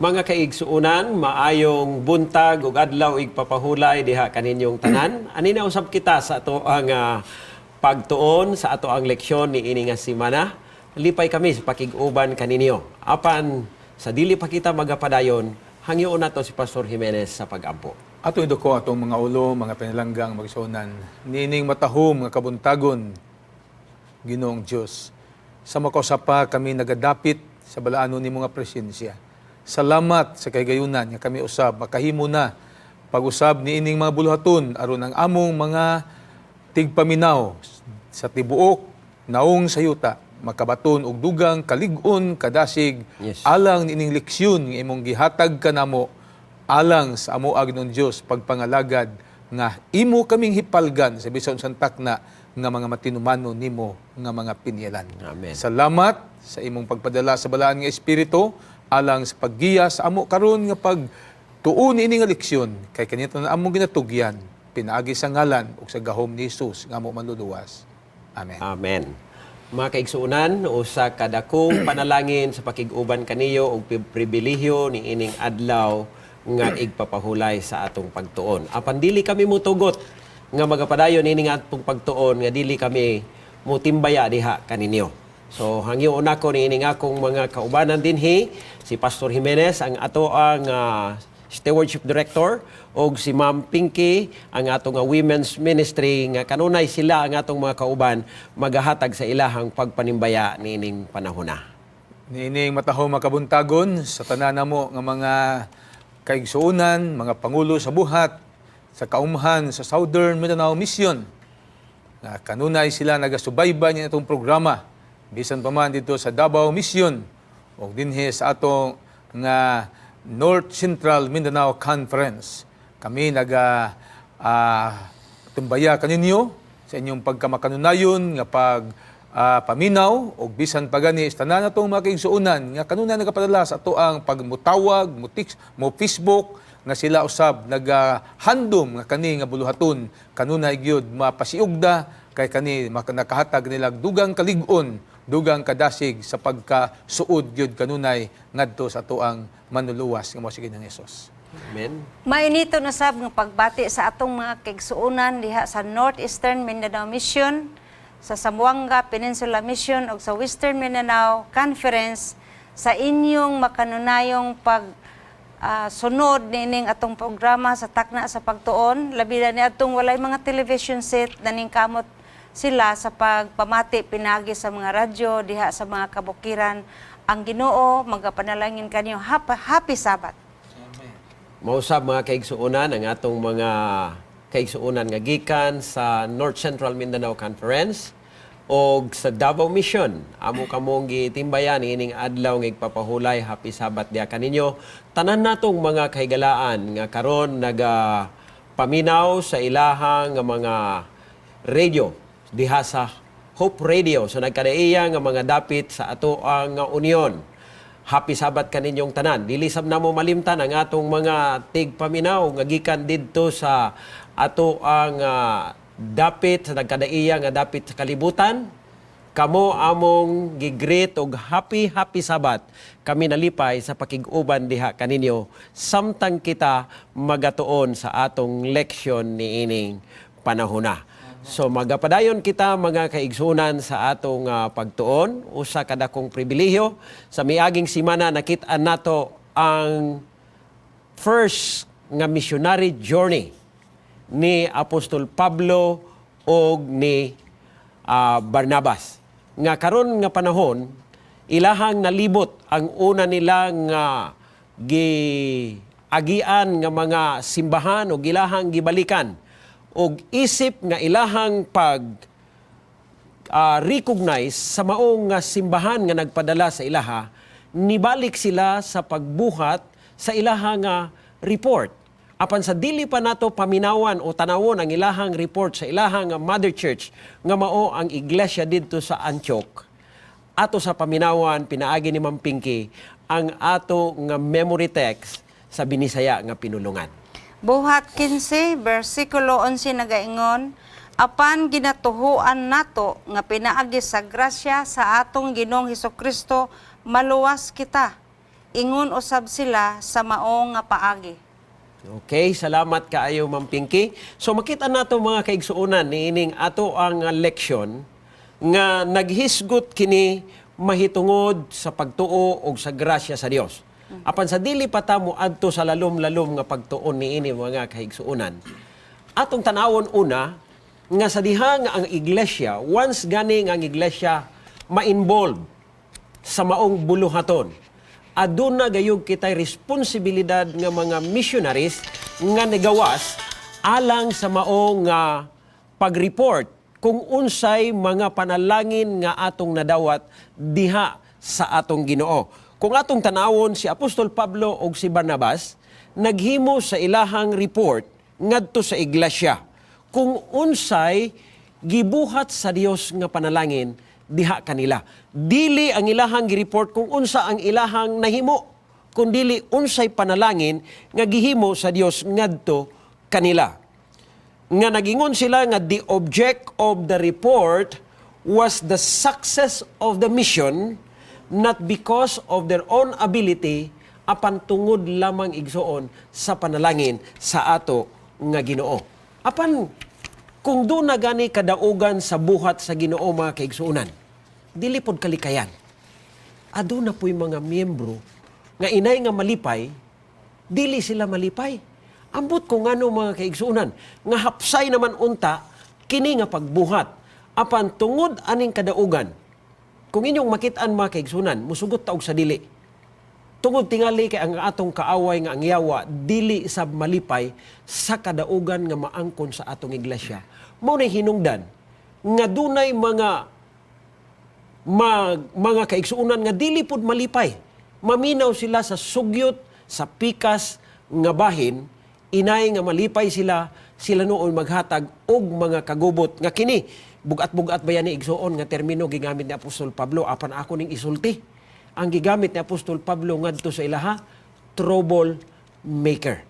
Mga kaigsuunan, maayong buntag ug adlaw igpapahulay diha kaninyong tanan. Anina usab kita sa ato ang pagtuon sa ato ang leksyon ni ini nga semana. Lipay kami sa pakig-uban kaninyo. Apan sa dili pa kita magapadayon, hangyoon nato si Pastor Jimenez sa pag-ampo. Ato iduko atong mga ulo, mga pinalanggang magsunan. Nining matahom nga kabuntagon, Ginoong Dios. Sa makausapa kami nagadapit sa balaano nimo nga presensya. Salamat sa kahigayunan nga kami usab makahimo na pag-usab niining mga buluhaton aron ang among mga tigpaminaw sa tibuok naong sa yuta makabaton og dugang kalig-on, kadasig alang niining leksyon nga imong gihatag kanamo alang sa amo, Ginoong Dios, pagpangalagad nga imo kaming hipalgan sa bisan unsang takna nga mga matinumano nimo nga mga pinyalan. Amen. Salamat sa imong pagpadala sa balaan nga espiritu alang sa paggiya sa amo karon nga pagtuon ini nga leksyon, kay kanito na among ginatugyan pinaagi sa ngalan ug sa gahom ni Jesus nga amo manluluwas. Amen. Amen. Mga kaigsuonan, usa ka dakong panalangin sa pakig-uban kaniyo og pribilehyo ni ining adlaw nga igpapahulay sa atong pagtuon. Apan dili kami mutugot nga magapadayon ining atong pagtuon nga dili kami mutimbaya diha kaninyo. So hangyoon nako niining akong mga kaubanan dinhi, si Pastor Jimenez, ang ato ang Stewardship Director, og si Ma'am Pinky, ang atong nga Women's Ministry, nga kanunay sila ang atong mga kauban magahatag sa ilahang pagpanimbaya niining panahona. Niining matahom makabuntagon sa tanan namo nga mga kaigsuonan, mga pangulo sa buhat, sa kaumhan sa Southern Mindanao Mission. Na kanunay sila nagasubaybay niya itong programa. Bisan pa man dito sa Davao Mission o dinhi sa atong nga North Central Mindanao Conference. Kami naga tumbaya kaninyo sa inyong pagkamakanunayon nga pag paminaw og bisan pa gani sa tanan natong mga kaigsuonan nga kanunay nagapadala sa ato ang pagmutawag, mo text, mo Facebook, nga sila usab nagahandom nga kani nga buluhaton kanunay gyud mapasiugda, kay kani nakahatag nila dugang kalig-on, dugang kadasig sa pagkasuod gyud kanunay ngadto sa atoang manluluwas nga mao si Ginoong Hesus. Amen. Mainito na sab nga pagbati sa atong mga kaigsuonan diha sa Northeastern Mindanao Mission, sa Zamboanga Peninsula Mission ug sa Western Mindanao Conference sa inyong makanunayong pag sunod niining atong programa sa Takna sa Pagtuon, labi na ni atong walay mga television set, naningkamot sila sa pagpamati pinagi sa mga radyo diha sa mga kabukiran. Ang Ginoo magapanalangin kanyo. Happy, happy Sabbath. Mausab, mga kaigsuonan, ang atong mga kaigsuonan nga gikan sa North Central Mindanao Conference og sa Davao Mission. Amo kamong gitimbayan ining adlaw nga igpapahulay. Happy Sabbath diha kaninyo. Tanan natong mga kahigalaan nga karon naga paminaw sa ilahang nga mga radio diha sa Hope Radio sa nagkadaiya nga mga dapit sa ato ang nga union. Happy Sabbath kaninyong tanan. Dili sab namo malimtan ang atong mga tigpaminaw nga gikan didto sa ato ang dapit sa nagkadaiya nga dapit sa kalibutan. Kamo among gigreet og happy, happy Sabbath. Kami nalipay sa pakig-uban diha kaninyo samtang kita magatuon sa atong leksyon niining panahona. So magapadayon kita, mga kaigsunan, sa atong pagtuon, usa ka dakong pribilehyo. Sa miaging simana, nakit-an nato ang first nga missionary journey ni Apostol Pablo og ni Barnabas. Nga karon nga panahon, ilahang nalibot ang una nila nga gi agian nga mga simbahan o ilahang gibalikan og isip nga ilahang pag recognize sa maong nga simbahan nga nagpadala sa ilaha, nibalik sila sa pagbuhat sa ilaha nga report. Apan sa dili pa nato paminawan o tanawon ang ilahang report sa ilahang nga mother church nga mao ang iglesia didto sa Antioch, ato sa paminawan pinaagi ni Ma'am Pinky ang ato nga memory text sa Binisaya nga pinulungan. Buhat 15, versikulo 11 nagaingon, "Apan ginatuhuan nato nga pinaagi sa grasya sa atong Ginoong Hesukristo maluwas kita. Ingon usab sila sa maong nga paagi. Okay, salamat kaayo, Ma'am Pinky. So makita nato, mga kaigsuonan, niining ato ang leksyon nga naghisgot kini mahitungod sa pagtuo og sa grasya sa Dios. Apan sa dili pa ta moadto sa lalom-lalom nga pagtuon niini, mga kaigsuonan, atong tanawon una nga sa diha nga ang iglesia, once gani nga ang iglesia ma-involve sa maong buluhaton, aduna gayud kitay responsibilidad nga mga missionaries nga nigawas alang sa maong nga pag-report kung unsay mga panalangin nga atong nadawat diha sa atong Ginoo. Kung atong tanawon si Apostol Pablo ug si Barnabas, naghimo sa ilahang report ngadto sa iglesia kung unsay gibuhat sa Dios nga panalangin diha kanila. Dili ang ilahang gi-report kung unsa ang ilahang nahimo, kundili unsay panalangin nga gihimo sa Dios ngadto kanila. Nga nagingon sila nga the object of the report was the success of the mission, not because of their own ability, apan tungod lamang, igsoon, sa panalangin sa ato nga Ginoo. Apan kung duna gani kadaugan sa buhat sa Ginoo, mga kaigsuonan, dili pod kalikayan. Aduna po'y mga miyembro nga inay nga malipay, dili sila malipay. Ambot ko ngano, mga kaigsuonan, nga hapsay naman unta kini nga pagbuhat. Apan tungod aning kadaugan, kung inyong makitaan, mga kaigsuonan, musugot ta og sa dili. Tungod tingali kay ang atong kaaway nga ang yawa dili sab malipay sa kadaugan nga maangkon sa atong iglesia. Mao nay hinungdan nga dunay mga kaigsuonan nga dili pud malipay. Maminaw sila sa sugyot, sa pikas nga bahin, inay nga malipay sila, sila noon maghatag og mga kagubot nga kini. Bugat-bugat ba yan ni, igsuon, nga termino gigamit ni Apostol Pablo, apan ako ning isulti. Ang gigamit ni Apostol Pablo ngadto sa ilaha, trouble maker.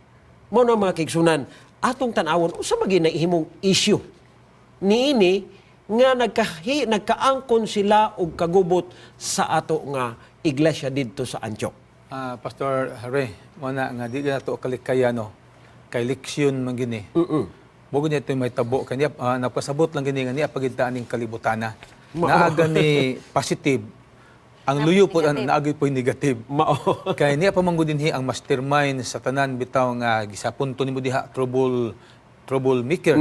Mao na, mga kaigsuonan, atong tan-awon unsa man gyud himong issue niini nga nagkaangkon sila og kagubot sa ato nga iglesia didto sa Antioch. Pastor Harry, mo na nga di na to kalikaya, no. Kay leksyon man gini. Bugod niya ito may tabo kanya napasabot lang gini nga niya pagita aning kalibutana. Naa gani positive. Ang luyo po naagi po negative. Mao. Kay niya pa man gud dinhi ang mastermind sa tanan bitaw nga gisapunto nimo diha trouble trouble maker.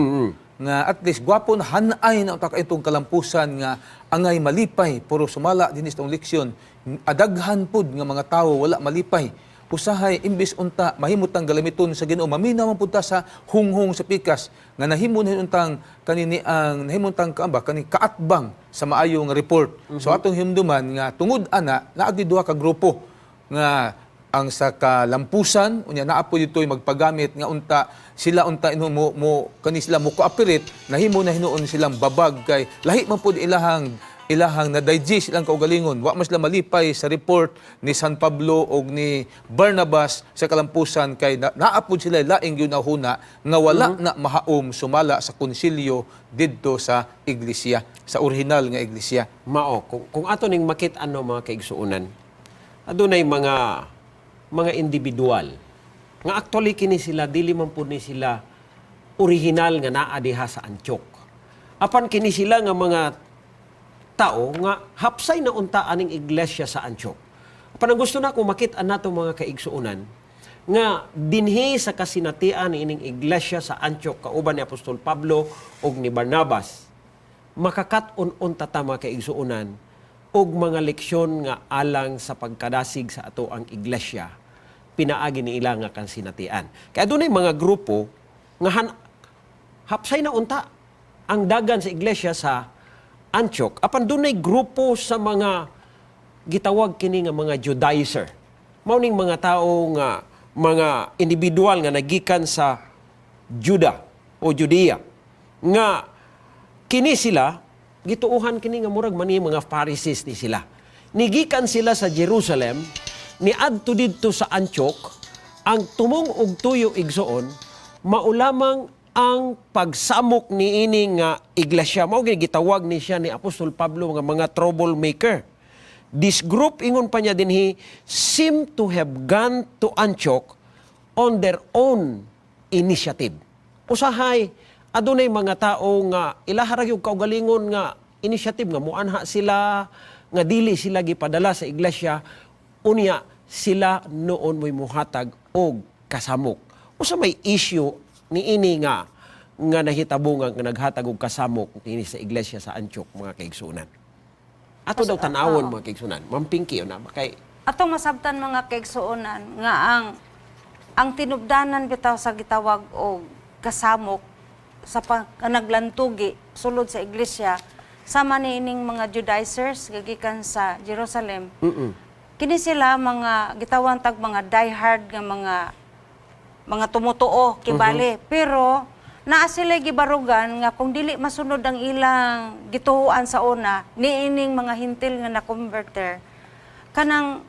Nga at least gwapo na hanay na utak itong kalampusan nga angay malipay puro sumala dinhi sa tong leksyon, adaghan pud nga mga tawo wala malipay. Usahay imbis unta mahimutang galamiton sa Ginoo, maminaw man pud ta sa hunghong sa pikas nga nahimo na untang kanini ang nahimutang kaamba kani kaatbang sa maayo nga report. So atong himduman nga tungod ana naagi duha ka grupo nga ang sa kalampusan, unya naa po dito'y magpagamit nga unta sila unta ino mo, mo kani sila mo cooperate, nahimo na hinuon silang babag kay lahi man pud ilahang ilahang na-digest ilang kaugalingon. Wa man sila malipay sa report ni San Pablo og ni Barnabas sa kalampusan kay naa pud sila laing gyunahuna nga wala na mahaom sumala sa konsilyo didto sa iglesia, sa orihinal nga iglesia. Mao, kung ato ning makit-an, no, mga kaigsuonan, adunay mga individual nga actually kini sila dili man pud ni sila original nga naa diha sa Antioch. Apan kini sila nga mga tao nga hapsay na unta aning iglesia sa Antioch. Apan ang gusto nako makit-an nato, mga kaigsuonan, nga dinhi sa kasinatian ni ining iglesia sa Antioch kauban ni Apostol Pablo ug ni Barnabas, makakat-on unta ta, mga kaigsuonan, og mga leksyon nga alang sa pagkadasig sa ato ang iglesia pinaagi ni ila nga kasinatian. Kaya dunay mga grupo nga hapsay na unta ang dagan sa iglesia sa Antioch, apan dunay grupo sa mga gitawag kini nga mga Judaizer. Mao ning mga tao nga mga individual nga nagikan sa Juda o Judea nga kini sila gituohan kini nga murag mani mga Pharisees ni sila. Nigikan sila sa Jerusalem, niadto didto sa Antioch. Ang tumong og tuyo, igsoon, mao lamang ang pagsamok niini nga iglesia. Mao gini gitawag ni siya ni Apostol Pablo nga mga troublemaker. This group, ingon pa niya dinhi, seem to have gone to Antioch on their own initiative. Usahay, adunay mga tao nga ilaha ra gyud kaugalingon nga initiative nga muanha sila, nga dili sila gipadala sa iglesia, unya sila noon mo'y muhatag og kasamok. Usa may issue niini nga nga nahitabo nga naghatag og kasamok niini sa iglesia sa Antioch, mga kaigsunan. Ato daw tan-awon, mga kaigsunan. Ma'am Pinky na kay Atong masabtan, mga kaigsuonan, nga ang tinubdanan bitaw sa gitawag og kasamok sa naglantugi sulod sa iglesia sama niining mga Judaizers gagikan sa Jerusalem. Kini sila mga gitawan tag mga diehard nga mga tumutuo kibali. Pero naa sila gibarugan nga kung dili masunod ang ilang gituoan sa una niining mga Hentil nga na-converter, kanang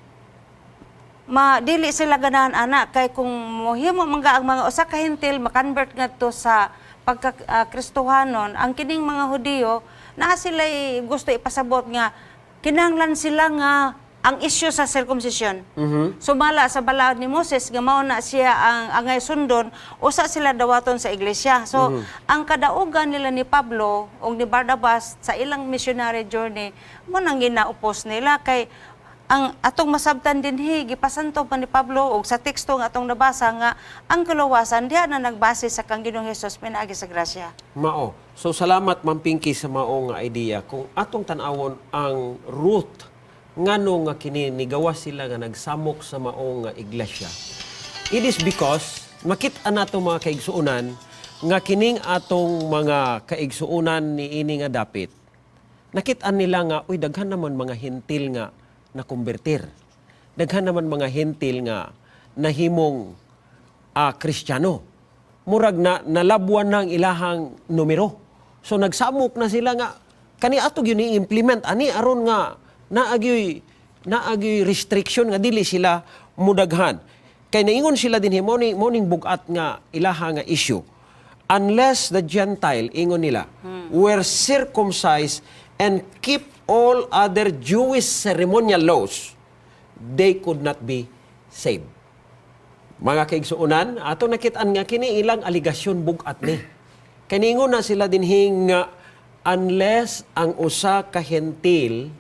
ma dili sila ganahan ana, kay kung mohimo man ga ang mga usa ka Hentil makonvert ngadto sa pagka Kristohanon, ang kining mga Hudiyo naa sila gusto ipasabot nga kinahanglan sila nga ang issue sa circumcision. Sumala sa balaod ni Moses nga mao na siya ang angay sundon, usa sila dawaton sa iglesia. So ang kadaugan nila ni Pablo ug ni Barnabas sa ilang missionary journey mo nang ginaupos nila, kay ang atong masabtan dinhi, gipasanto pa ni Pablo og sa teksto nga atong nabasa nga ang kaluwasan diha na nagbase sa kang Ginoong Hesus pinaagi sa grasya. Mao. So salamat, Ma'am Pinky, sa mao nga idea. Kung atong tan-awon ang root ngano nga kini nigawas sila nga nagsamok sa mao nga iglesia. It is because makita nato, mga kaigsuonan, nga kining atong mga kaigsuonan niini nga dapit, nakit-an nila nga, uy, daghan naman mga Hentil nga nakonvertir. Daghan naman mga Hentil nga nahimong Kristiyano. Murag na nalabwan ng ilahang numero. So nagsamok na sila nga kani ato gyud ni-implement ani aron nga naagyoy restriction nga dili sila mudaghan. Kay naingon sila dinhi, mo ning bugat nga ilaha nga issue. Unless the Gentile, ingon nila, were circumcised and keep all other Jewish ceremonial laws, they could not be saved. Mga kaigsuonan, ato nakitaan nga kini ilang aligasyon bugat ni. Kaningon na sila dinhi nga unless ang usa ka Hentil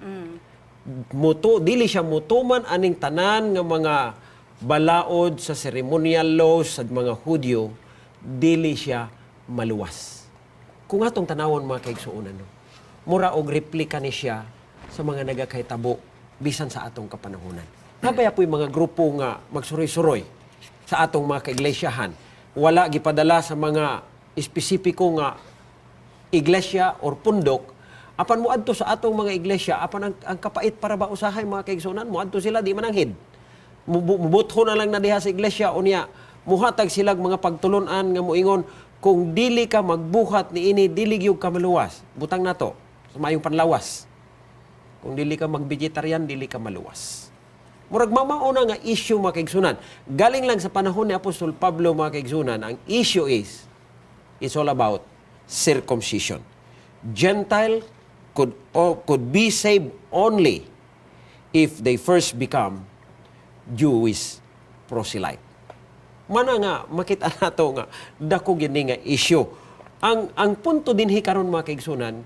muto dili siya mutuman aning tanan nga mga balaod sa ceremonial laws sa mga Hudyo, dili siya maluwas. Kung atong tanawon, mga kaigsuonan, no, mura og replika ni siya sa mga nagakahitabo bisan sa atong kapanahonan. Nabaya po'y mga grupo nga magsuroy-suroy sa atong mga kaiglesiyahan. Wala gipadala sa mga espesipiko nga iglesia or pundok, apan moadto sa atong mga iglesia, apan ang kapait para ba usahay, mga kaigsunan, moadto sila di mananghid. Mubutho na lang na diha sa iglesia, unya muhatag silag mga pagtulunan nga moingon kung dili ka magbuhat niini, dili gyud ka maluwas. Butang nato sa maayong panlawas. Kung dili ka mag-vegetarian, dili ka maluwas. Murag mamauna nga issue, mga kaigsunan. Galing lang sa panahon ni Apostol Pablo, mga kaigsunan, ang issue is, it's all about circumcision. Gentile could be saved only if they first become Jewish proselyte. Mana nga makita nato nga dako gini nga issue. Ang punto dinhi karon, mga kaigsunan,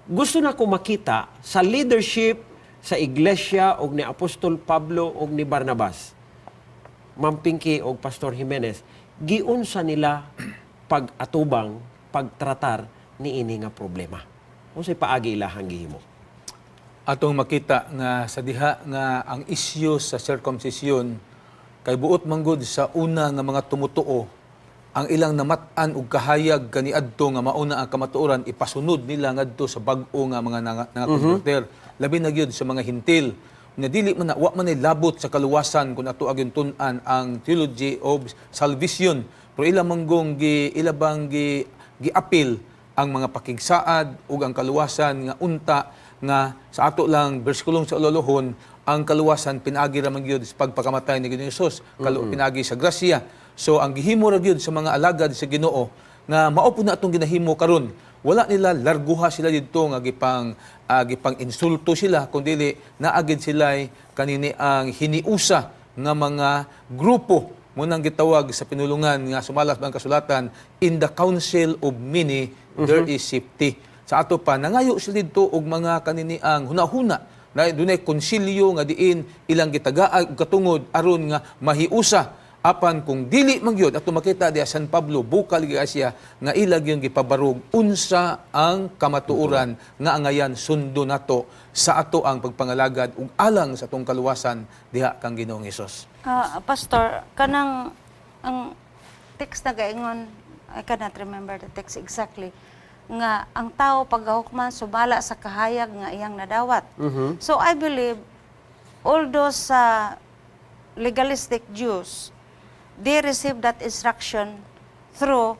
gusto na ko makita sa leadership sa iglesia og ni Apostol Pablo og ni Barnabas. Ma'am Pinky og Pastor Jimenez, giunsa nila pag-atubang, pagtratar niini nga problema? Unsay paagi ilahang gihimo? Atong makita nga sa diha nga ang isyu sa circumcision kay buot manggod sa una nga mga tumutuo, ang ilang namat-an og kahayag kaniadto nga mauna ang kamatuoran, ipasunod nila ngadto sa bag-o nga mga nga labi na gyud sa mga Hentil nga dili man na, wa man ay labot sa kaluwasan kung ato agyong tun-an ang theology of salvation, pero ila manggong gi ila bang gi giapil ang mga pakigsaad ug ang kaluwasan nga unta nga sa ato lang bersikulong sa ulolohon, ang kaluwasan pinaagi ra man gyud sa pagpakamatay ni Ginoong Hesus, pinaagi sa grasya. So ang gihimo ra gyud sa mga alagad sa Ginoo nga mao pud na atong ginahimo karon. Wala nila larguha sila didto nga gipang insulto sila, kundi naagid sila kanini ang hiniusa nga mga grupo mo nang gitawag sa pinulungan nga sumalas ang kasulatan, "In the council of many there is safety." Sa ato pa nangayo sila didto og mga kanini ang hunahuna na dunay konsilyo nga diin ilang gitagaag og katungod aron nga mahiusa. Apan kung dili man gyud ato makita diya San Pablo bukal gyud siya nga ila gyud gipabarog unsa ang kamatuoran nga angayan sundo nato sa ato ang pagpangalagad ug alang sa atong kaluwasan diha kang Ginoong Hesus. Ah, Pastor, kanang ang text na gaingon, I cannot remember the text exactly, nga ang tao paghukman sumala sa kahayag nga iyang nadawat. So I believe all those legalistic Jews, they received that instruction through,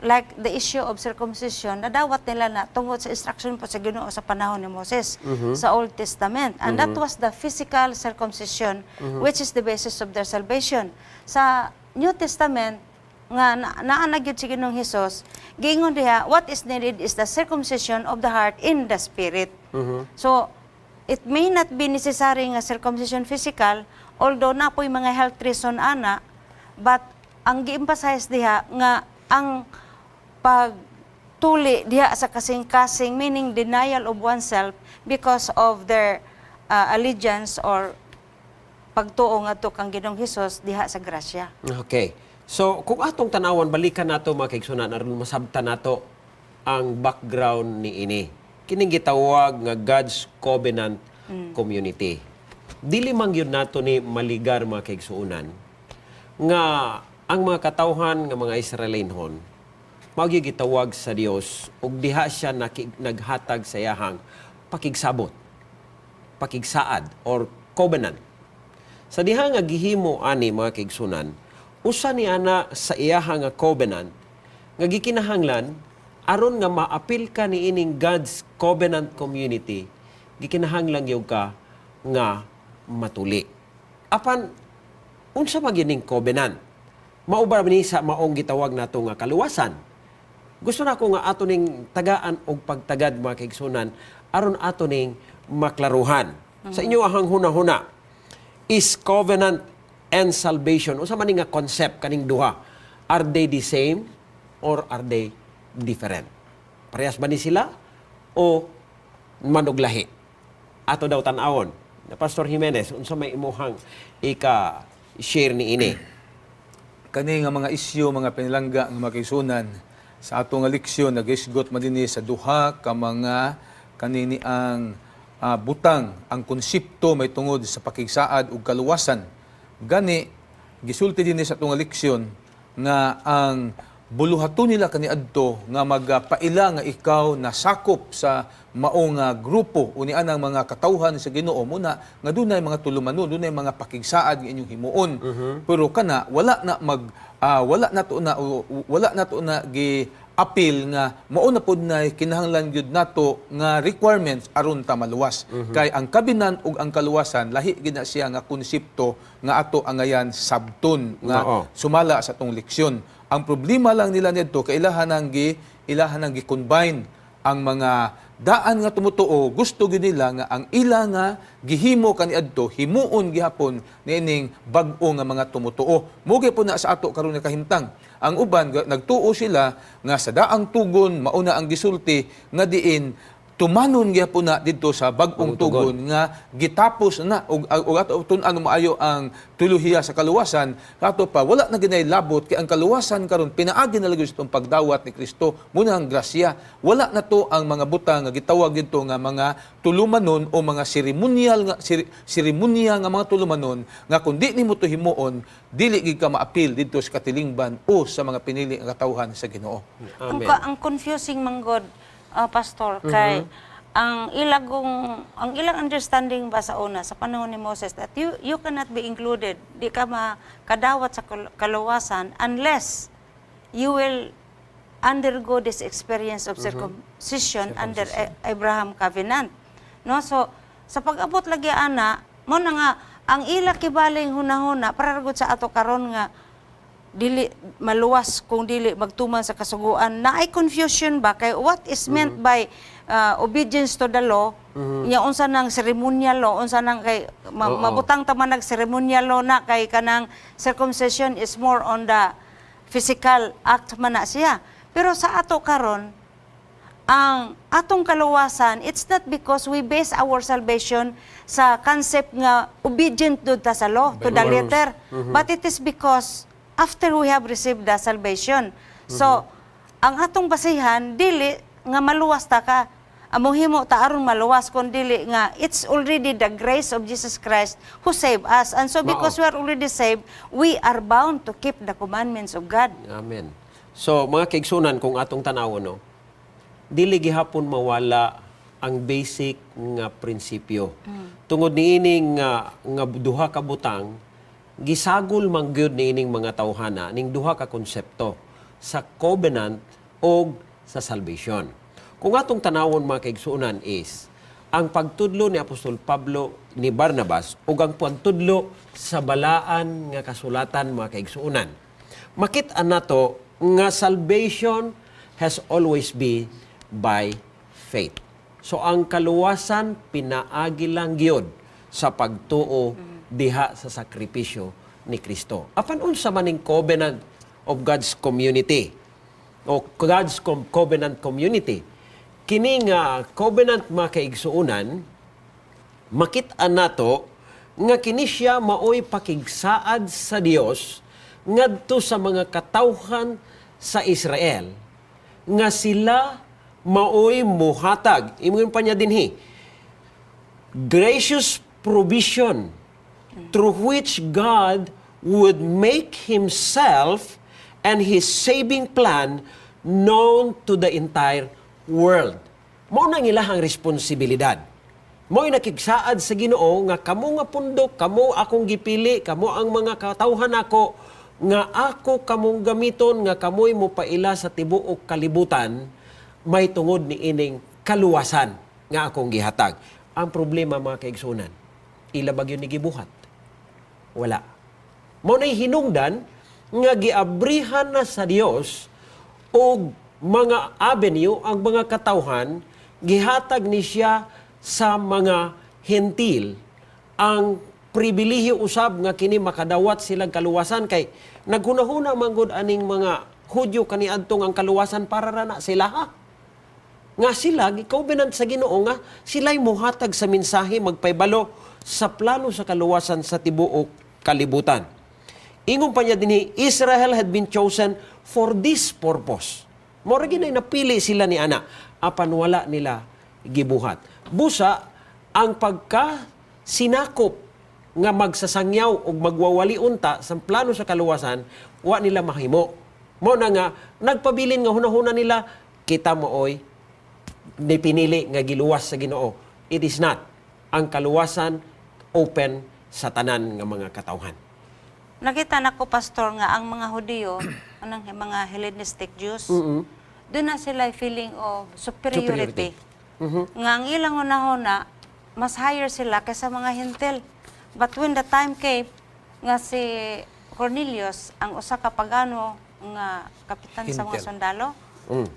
like, the issue of circumcision, nadawat nila na tungod sa instruction po sa Ginoo sa panahon ni Moses sa Old Testament. And that was the physical circumcision, which is the basis of their salvation. Sa New Testament, nga naa na gyud si Ginoong Hesus, giingon diha, what is needed is the circumcision of the heart in the spirit. So, it may not be necessary nga circumcision physical, although na po'y mga health reason ana, but ang gi-emphasize diha nga ang pagtuli diha sa kasing-kasing, meaning denial of oneself because of their allegiance or pagtuo ngadto kang Ginoong Hesus diha sa grasya. Okay. So, kung atong tanawan, balikan nato, mga kaigsunan, aron masabtan nato ang background ni ini. Kining gitawag nga God's Covenant Community. Dili man gyud nato ni maligar, mga kaigsuonan, nga ang mga katawhan nga mga Israelinhon mao gyud gitawag sa Dios ug diha siya naghatag sa iyahang pakigsabot, pakigsaad or covenant. Sa diha nga gihimo ani, mga kaigsunan, usa ni ana sa iyaha nga covenant nga gikinahanglan aron nga maapil ka ni ining God's Covenant Community, gikinahanglan gyud ka nga matuli. Apan unsa man gyud ning covenant? Mao ba ni sa maong gitawag nato nga kaluwasan? Gusto na ko nga ato ning tagaan og pagtagad, mga kaigsunan, aron ato ning maklaruhan. Sa inyo ahang huna-huna, is covenant and salvation, unsa man ni nga concept kaning duha? Are they the same or are they different? Parehas ba ni sila o manuglahi? Ato daw tan-awon. Na Pastor Jimenez, unsa may imuhang ika share ni ini? Kani nga mga isyu, mga pinalangga nga mga kaigsunan, sa ato nga leksyon nagisgot man dinhi sa duha ka mga kanini ang butang, ang konsepto may tungod sa pakigsaad ug kaluwasan. Gani gisulti dinhi sa ato nga leksyon nga ang buluhaton nila kaniadto nga magapaila nga ikaw nasakop sa mao nga grupo uni anang mga katawhan sa Ginoo muna nga dunay mga tulumanon, dunay mga pakigsaad nga inyong himuon. Pero kana wala na to na gi apil nga mao na pud na kinahanglan gyud nato nga requirements aron ta maluwas, kay ang kabinan ug ang kaluwasan lahi gid na siya nga konsepto nga ato angayan sabton nga sumala sa atong leksyon. Ang problema lang nila nidto kay ilahan ang gi-combine ang mga daan nga tumutuo. Gusto gyud nila nga ang ila nga gihimo kaniadto himuon gihapon niining bag-o nga mga tumutuo. Mo po na sa ato karon nga kahimtang. Ang uban nagtuo sila nga sa daang tugon mauna ang gisulti nga diin tumanon gyapon na didto sa bag-ong tugon nga gitapos na ug ato tun-an maayo ang teolohiya sa kaluwasan. Kato pa wala na ginay labot kay ang kaluwasan karon pinaagi na lagi sa itong pagdawat ni Kristo muna ang grasya. Wala na to ang mga butang nga gitawag didto nga mga tulumanon o mga seremonial nga seremonya nga mga tulumanon nga kung di nimo to himuon dili gid ka maapil didto sa katilingban o sa mga pinili nga katawhan sa Ginoo. Ang, Amen. ang confusing manggod, Pastor, kay ang ilang understanding ba sa una sa panahon ni Moses that you cannot be included, di ka makadawat sa kaluwasan unless you will undergo this experience of circumcision under Abraham covenant, no? So sa pag-abot lagi ana mo na nga ang ila kibaling hunahuna para gud sa ato karon nga Dili maluwas kung dili magtuman sa kasuguan. Naay confusion ba kay what is meant by obedience to the law? Nya unsa nang ceremonial law, unsa nang kay mabutang ta man nag ceremonial law na kay kanang circumcision is more on the physical act man na siya. Pero sa ato karon, ang atong kaluwasan, it's not because we base our salvation sa concept nga obedient do ta sa law, to the letter. But it is because after we have received the salvation. So, ang atong basihan, dili nga maluwas ta ka. Among himo ta aron maluwas, kun dili nga it's already the grace of Jesus Christ who saved us. And so because we are already saved, we are bound to keep the commandments of God. Amen. So, mga kaigsunan, kung atong tanawon, no, dili gihapon mawala ang basic nga prinsipyo. Tungod niining nga duha ka butang, gisagol man gyud niining mga tawhana ning duha ka konsepto sa covenant og sa salvation. Kung atong tanawon, mga kaigsuonan, is ang pagtudlo ni Apostol Pablo, ni Barnabas ug ang pagtudlo sa balaan nga kasulatan, mga kaigsuonan. Makit-an nato nga salvation has always been by faith. So ang kaluwasan pinaagi lang gyud sa pagtuo diha sa sakripisyo ni Kristo. Apan unsa man ning covenant of God's community o God's covenant community? Kini nga covenant, mga kaigsuonan, makit-an nato nga kini siya maoy pakigsaad sa Dios ngadto sa mga katawhan sa Israel nga sila maoy muhatag. Ingon pa niya dinhi, gracious provision through which God would make himself and his saving plan known to the entire world. Mao nang ilahang responsibilidad. Mao nakigsaad sa Ginoo nga kamo nga pundok, kamo akong gipili, kamo ang mga katawhan nako nga ako kamong gamiton nga kamoy mopaila sa tibuok kalibutan may tungod ni ining kaluwasan nga akong gihatag. Ang problema, mga kaigsunan, ila ba gyud ni gibuhat? Wala. Mao na'y hinungdan nga giabrihan na sa Dios og mga avenue ang mga katawhan, gihatag ni siya sa mga Hentil ang pribilehiyo usab nga kini makadawat silang kaluwasan kay naghunahuna man gud aning mga Hudyo kaniadtong ang kaluwasan para ra na sila ha nga sila gi-covenant sa Ginoo nga sila'y muhatag sa mensahe, magpaybalo sa plano sa kaluwasan sa tibuok kalibutan. Ingon pa niya dinhi, Israel had been chosen for this purpose. Mao ra gyud napili sila ni ana apan wala nila gibuhat. Busa ang pagka sinakop nga magsasangyaw og magwawali unta sa plano sa kaluwasan, wa nila mahimo. Mao na nga nagpabilin nga hunahuna nila, kita mooy ni pinili nga giluwas sa Ginoo. It is not. Ang kaluwasan open sa tanan nga mga katawhan. Nakita nako, Pastor, nga ang mga Hudiyo, anang mga Hellenistic Jews, doon na sila feeling of superiority. Nga ang ilang hunahuna, mas higher sila kaysa mga Hentil. But when the time came, nga si Cornelius, ang usa ka pagano nga kapitan sa mga Hentil. Sundalo,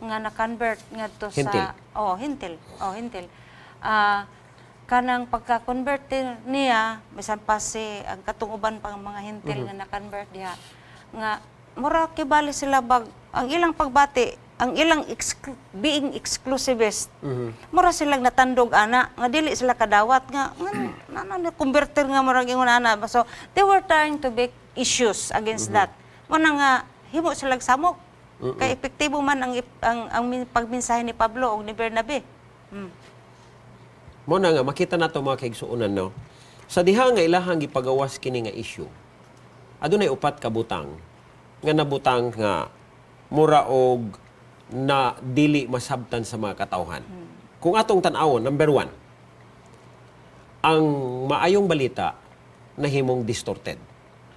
nga na-convert ngadto Hentil. sa, oh, Hentil. Oh, Hentil. Kanang pagka-convert niya, bisan pa si ang katong uban pang mga Hentil nga na-convert diha nga mura kibali sila bag ang ilang pagbati, ang ilang being exclusivist. Mura silang natandog ana nga dili sila kadawat nga na, na converter nga murag ingon ana. So they were trying to make issues against that. Mo na nga himo sila samok. Kay epektibo man ang pagmensahe ni Pablo ug ni Bernabe. Mo na nga makita nato, mga kaigsuonan, no. Sa diha nga ilahang gipagawas kini nga issue, adunay upat ka butang nga nabutang nga mura og na dili masabtan sa mga katawhan. Kung atong tan-awon, number 1, ang maayong balita nahimong distorted.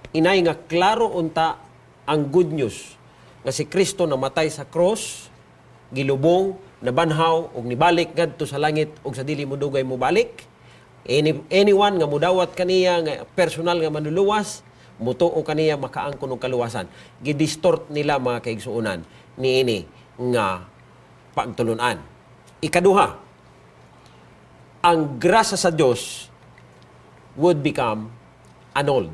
Inay nga klaro unta ang good news nga si Kristo namatay sa cross, gilubong, nabanhaw ug nibalik ngadto sa langit ug sa dili mo dugay mo balik. Anyone nga mudawat kaniya nga personal nga manluluwas, Mutuo kaniya, makaangkon og kaluwasan. Gidistort nila, mga kaigsuonan, niini nga pagtulunan. Ikaduha, ang grasya sa Dios would become annulled.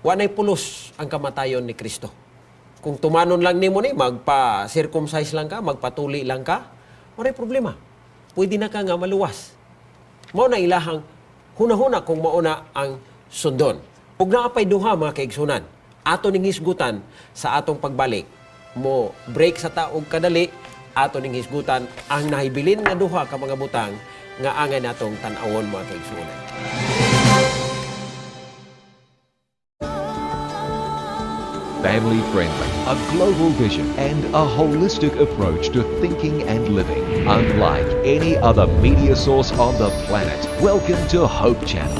Wa nay pulos ang kamatayon ni Kristo. Kung tumanon lang nimo ni, magpa-circumcise lang ka, magpatuli lang ka, walay problema. Pwede na ka nga maluwas. Mao na ilahang hunahuna kung mauna ang sundon. Ug naa pay duha, mga kaigsunan. Ato ning hisgutan sa atong pagbalik. Mo break sa ta og kadali, ato ning hisgutan ang nahibilin nga duha ka mga butang nga angay natong tan-awon, mga kaigsunan. Family friendly, a global vision, and a holistic approach to thinking and living. Unlike any other media source on the planet. Welcome to Hope Channel.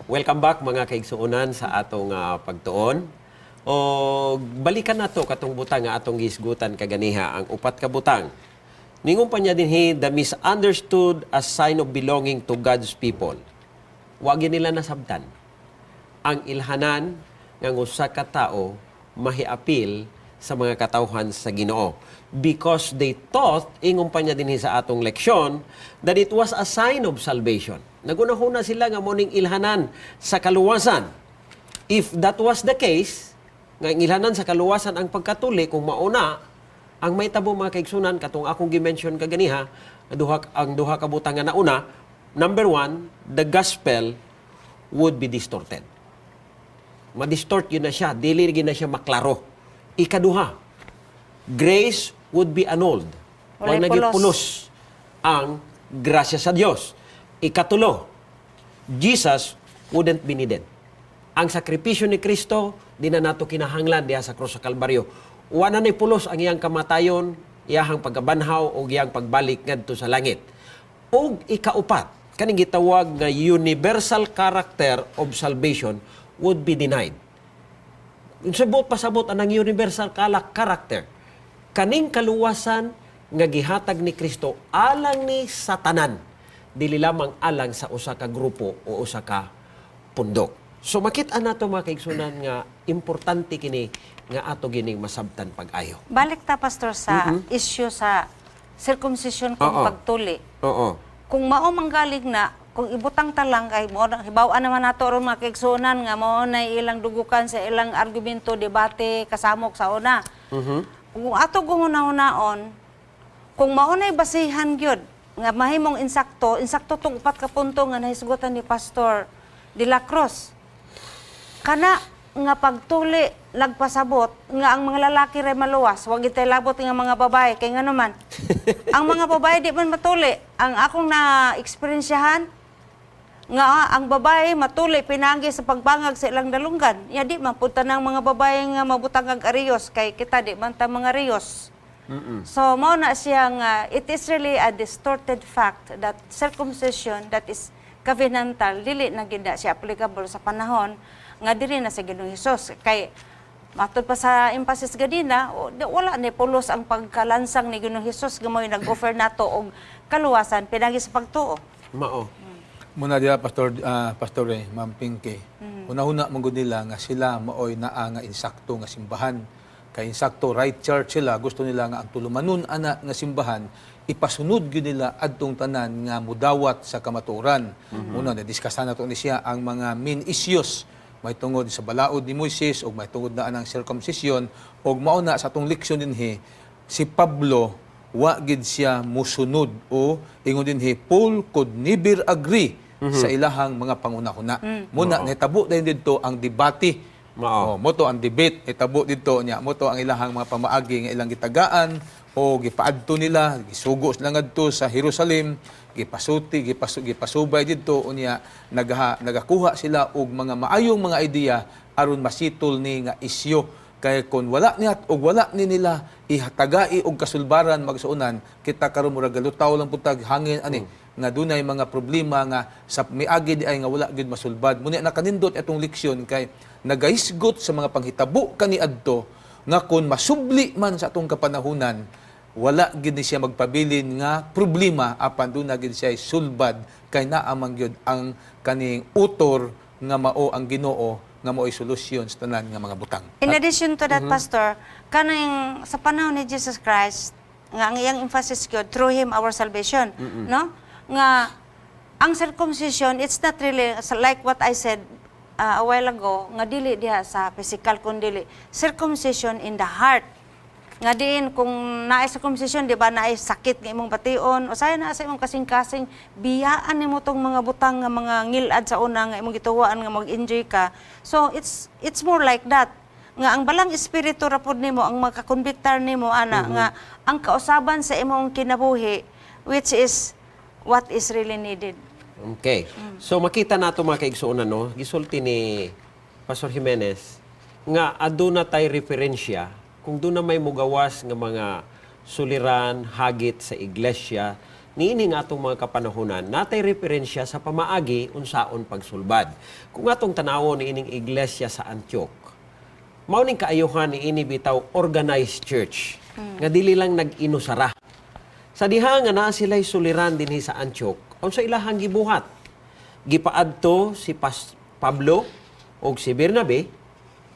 Welcome back, mga kaigsuonan, sa atong pagtuon. O balikan nato katong butang nga atong gisgutan kaganiha, ang upat ka butang. Ningon pa niya dinhi, the misunderstood as sign of belonging to God's people. Wa gyud nila nasabtan ang ilhanan nga usa ka tawo mahiapil sa mga katawhan sa Ginoo. Because they thought, ingon pa niya dinhi sa atong leksyon, that it was a sign of salvation. Nagunahuna sila nga mao ning ilhanan sa kaluwasan. If that was the case, nga ang ilhanan sa kaluwasan ang pagkatuli, kung mauna, ang mahitabo, mga kaigsunan, katong akong gi-mention kaganiha, duha, ang duha ka butang nga nauna, number one, the gospel would be distorted. Ma-distort gyud na siya, dili gyud na siya maklaro. Ikaduha, grace would be annulled. Walay Wala na gyud pulos. pulos ang grasya sa Dios. Ikatulo, Jesus wouldn't be needed. Ang sakripisyo ni Kristo, di na nato kinahanglan diha sa krus sa Kalbaryo. Wa na ni pulos ang iyang kamatayon, iyahang pagkabanhaw o iyang pagbalik ngadto sa langit. Ug ikaupat, kaning gitawag nga universal character of salvation would be denied. Sa buot pasabot anang universal kala character. Kaning kaluwasan nga gihatag ni Kristo alang ni sa tanan, dili lamang alang sa usa ka grupo o usa ka pundok. So makita nato, mga kaigsunan, nga importante kini nga ato gining masabtan pag-ayo. Balik ta, Pastor, sa issue sa circumcision kung pagtuli. Kung mao manggaling na, kung ibutang ta lang kay mo hibaw-an naman nato ron, mga kaigsuonan, nga mao na ilang dugukan sa ilang argumento, debate, kasamok sa una. Kung ato guhuna-hunaon, kung mao na'y basihan gyud nga mahimong insakto, insakto tong upat ka punto nga nahisgutan ni Pastor De La Cruz. Kana nga pagtuli nagpasabot nga ang mga lalaki ray maluwas, wag itay labot nga mga babae, kay ngano man ang mga babae di man matuli. Ang akong na eksperensyahan nga ang babae matuli pinagi sa pagbangag sa ilang dalunggan. Ya di man punta ng mga babae nga mabutang ang ariyos, kay kita di man ta mga ariyos. So mao na siya nga it is really a distorted fact that circumcision that is covenantal dili na gid na siya applicable sa panahon nga diri na sa Ginoong Hesus, kay matud pa sa emphasis ganina, wala ni pulos ang pagkalansang ni Ginoong Hesus nga mo'y nag-offer nato og kaluwasan pinagi sa pagtuo. Mao. Muna diya, Pastor, Pastor Ray, Ma'am Pinky. Una-una man gud nila nga sila maoy naa nga insakto nga simbahan. Kay insakto right church sila, gusto nila nga ang tulumanon ana nga simbahan ipasunod gyud nila adtong tanan nga mudawat sa kamatuoran. Una na discuss na to ni siya ang mga main issues may tungod sa balaod ni Moises ug may tungod na anang circumcision, ug mao na sa atong leksyon dinhi, si Pablo wa gid siya musunod o ingon dinhi, Paul could never agree sa ilahang mga pangunahuna. Muna nahitabo dayon didto ang debate. Mao. Oh, mo to ang debate nahitabo didto niya. Mo to ang ilahang mga pamaagi nga ilang gitagaan o gipaadto nila, gisugo sila ngadto sa Jerusalem, gipasuti, gipasubay didto, unya nagakuha sila og mga maayong mga idea aron masitol ni nga isyu, kay kon wala niya og wala ni nila ihatagai og kasulbaran, magsuonan, kita karon murag galutaw lang pud tag hangin ani nga dunay mga problema nga sa miagi di ay nga wala gyud masulbad. Muna nakanindot atong leksyon kay nagahisgot sa mga panghitabo kaniadto. nga kung masubli man sa atong kapanahunan, wala gid ni siya magpabilin nga problema, apan duna gid siya sulbad kay naa man gyud ang kaning utor nga mao ang Ginoo, nga mao'y solusyon sa tanan nga mga butang. In addition to that, Pastor, kanang sa panahon ni Jesus Christ, nga ang iyang emphasis gyud, through Him our salvation, no? Nga ang circumcision, it's not really like what I said a while ago, nga dili diha sa physical kun dili circumcision in the heart. Nga diin kung naay circumcision, di ba, naay sakit nga imong bation, o saya naa sa imong kasing-kasing, biyaan nimo tong mga butang nga mga ngilad sa una nga imong gituwaan nga mag-enjoy ka. So it's more like that. Nga ang Balang Espiritu ra pod nimo ang makakonbiktar nimo ana nga ang kausaban sa imong kinabuhi, which is what is really needed. Okay. So makita nato, mga kaigsuonan, no, gisulti ni Pastor Jimenez nga aduna tay referensya kung duna may mugawas nga mga suliran hagit sa iglesia niini nga atong mga kapanahonan, natay referensya sa pamaagi unsaon pagsulbad. Kung atong tanawon niining iglesia sa Antioch, mao ning kaayuhan ni ini bitaw organized church nga dili lang nag-inusara. Sa diha nga naa sila'y suliran dinhi sa Antioch, unsa ilahang gibuhat? Gipaadto si Pablo og si Bernabe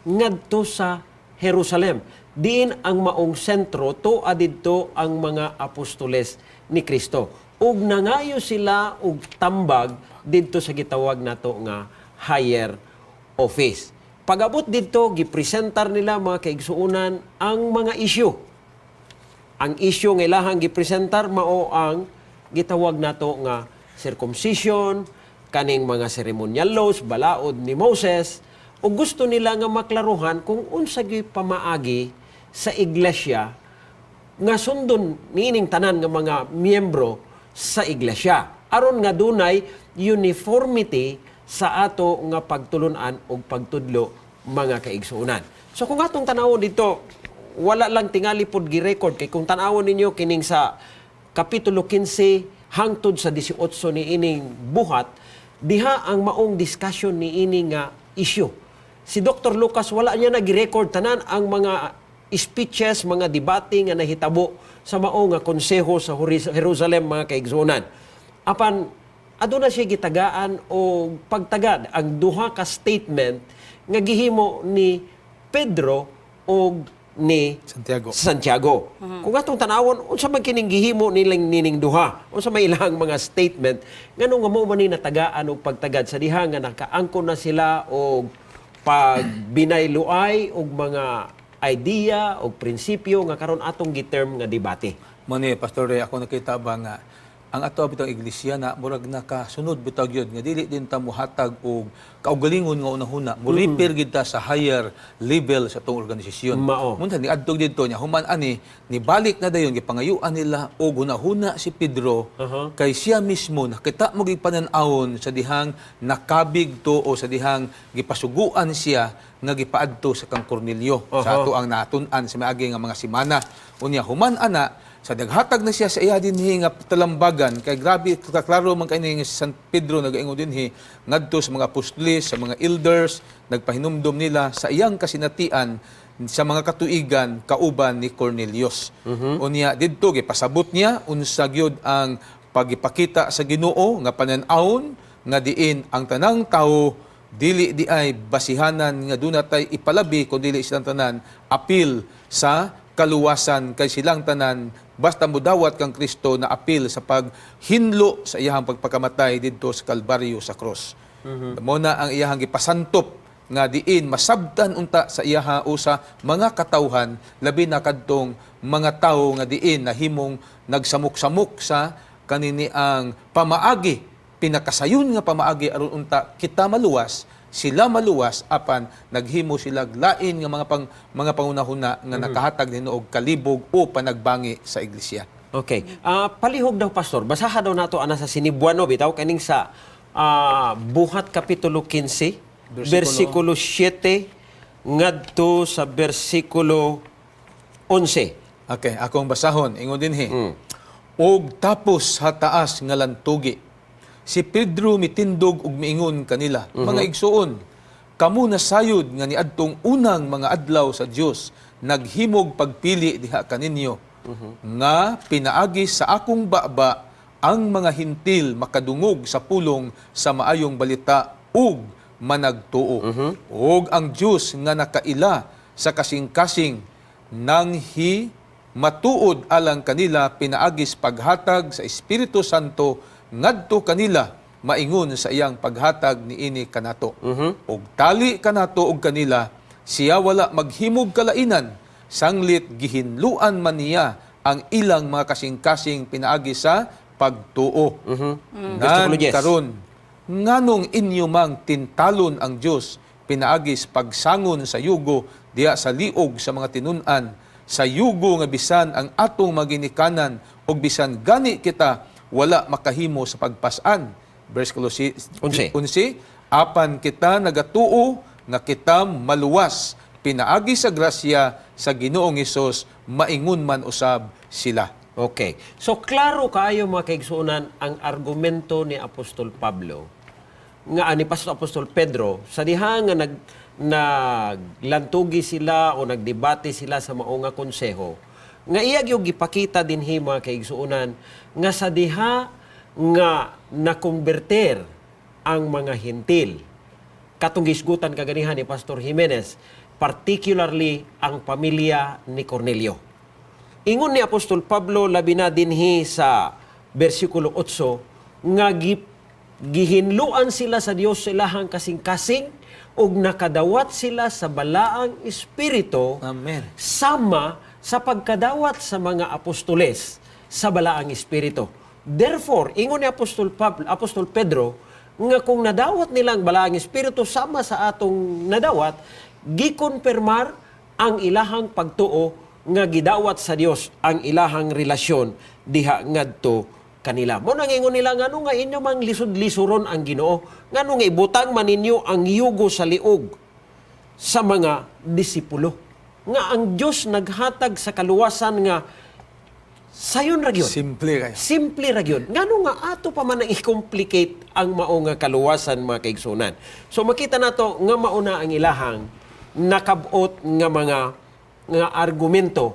ngadto sa Jerusalem. Diin ang maong sentro to adidto ang mga apostoles ni Kristo. Ug nangayo sila og tambag didto sa gitawag nato nga higher office. Pag-abot didto, gipresentar nila, mga kaigsuonan, ang mga issue. Ang issue nga ilahang gipresentar mao ang gitawag nato nga circumcision, kaning mga ceremonial laws, balaod ni Moses, ug gusto nila nga maklaruhan kung unsa gyud pamaagi sa iglesia nga sundon niining tanan nga mga miyembro sa iglesia aron nga dunay uniformity sa ato nga pagtulunan ug pagtudlo, mga kaigsuonan. So kung atong tanawon dito, wala lang tingali pod gi-record kay kung tan-awon ninyo kining sa kapitulo 15 hangtod sa 18 ni ining Buhat, diha ang maong discussion ni ini nga issue. Si Dr. Lucas, wala niya nag-record tanan ang mga speeches, mga debate nga nahitabo sa mao nga konseho sa Jerusalem, mga kaigsuonan. Apan aduna siya gitagaan o pagtagad ang duha ka statement nga gihimo ni Pedro og ni Santiago. Santiago. Kung atong tanawon, unsa man kining gihimo nilang nining duha? Unsa may ilang mga statement ngano nga mao man ni natagaan og pagtagad sa diha nga nakaangkon na sila og pagbinayluay og mga idea og prinsipyo nga karon atong giterm nga debate? Mao ni, Pastor Ray, ako nakita ba nga ang ato bitong iglesia na murag nakasunod bitaw gyud nga dili din ta mohatag og kaugalingon nga unahuna, mo repair gid ta sa higher level sa atong organisasyon. Mao. Munta ni adto didto niya human ani nibalik na dayon, gipangayuan nila og hunahuna si Pedro kay siya mismo nakita mo gipanan-awon sa dihang nakabig to o sa dihang gipasuguan siya nga gipaadto sa kang Cornelio sa ato ang natun-an sa miagi nga mga simana. Unya human ana sa naghatag na siya sa iya dinhi nga talambagan kay grabe kaklaro man kay ni San Pedro nagaingon dinhi ngadto sa mga apostoles, sa mga elders, nagpahinumdom nila sa iyang kasinatian sa mga katuigan kauban ni Cornelius. Unya didto gipasabot niya unsa gyud ang pagipakita sa Ginoo nga panan-awon nga diin ang tanang tawo dili di ay basihanan nga duna tay ipalabi kun dili silang tanan apil sa kaluwasan, kay silang tanan basta mudawat kang Kristo na apil sa paghinlo sa iyahang pagpakamatay didto sa Kalbaryo sa cross. Mo na ang iyahang gipasantop nga diin masabtan unta sa iyaha o sa mga katawhan, labi na kadtong mga tawo nga diin nahimong nagsamok-samok sa kanini ang pamaagi, pinakasayon nga pamaagi aron unta kita maluwas, sila maluwas, apan naghimo sila lain nga mga pangunahuna nga nakahatag nino og kalibog o panagbangi sa iglesia. Okay. Palihog daw, Pastor. Basaha daw nato ana sa Sinibuano bitaw kaning sa Buhat kapitulo 15 versikulo 7 ngadto sa versikulo 11. Okay, akong basahon. Ingon dinhi. Og tapos sa taas nga lantugi, si Pedro mitindog ug miingon kanila, "Mga igsuon, Kamo na sayod nga niadtong unang mga adlaw sa Dios naghimog pagpili diha kaninyo nga pinaagi sa akong baba ang mga Hentil makadungog sa pulong sa Maayong Balita ug managtuo. Ug ang Dios nga nakaila sa kasing-kasing nang hi matuod alang kanila pinaagis paghatag sa Espiritu Santo ngadto kanila maingon sa iyang paghatag niini kanato. Ug tali kanato og kanila, siya wala maghimog kalainan, sanglit gihinluan man niya ang ilang mga kasing-kasing pinaagi sa pagtuo. Nan Versikulo 10. karon, nganong inyo mang tintalon ang Dios pinaagis pagsangon sa yugo diha sa liog sa mga tinun-an, sa yugo nga bisan ang atong maginikanan ug bisan gani kita wala makahimo sa pagpas-an? Versikulo 11. 11, apan kita nagatuo nga kita maluwas pinaagi sa grasya sa Ginoong Hesus, maingon man usab sila. Okay. So klaro kaayo, mga kaigsuonan, ang argumento ni Apostol Pablo nga ani Pastor Apostol Pedro sa diha nga naglantugi sila o nagdebate sila sa mao nga konseho nga iya gyud gipakita dinhi, mga kaigsuonan, nga sa diha nga nakonverter ang mga Hentil, katong gisgutan kaganihan ni Pastor Jimenez, particularly ang pamilya ni Cornelio. Ingon ni Apostol Pablo, labi na dinhi sa versikulo 8, nga gihinluan sila sa Dios sa ilahang kasing-kasing ug nakadawat sila sa Balaang Espiritu Amen. Sama sa pagkadawat sa mga apostoles sa Balaang Espiritu. Therefore, ingon ni Apostol Pablo, Apostol Pedro, nga kung nadawat nila ang Balaang Espiritu sama sa atong nadawat, gikonfirmar ang ilahang pagtuo nga gidawat sa Dios ang ilahang relasyon diha ngadto kanila. Mao nang ingon nila, ngano nga inyo mang lisod-lisuron ang Ginoo? Ngano nga ibutang man ninyo ang yugo sa liog sa mga disipulo? Nga ang Dios naghatag sa kaluwasan nga sayon ra gyud. Simple kayo. Simple ra gyud. Ngano nga ato pa man ang i-complicate ang mao nga kaluwasan, mga kaigsunan? So makita nato nga mauna ang ilahang nakabot nga mga nga argumento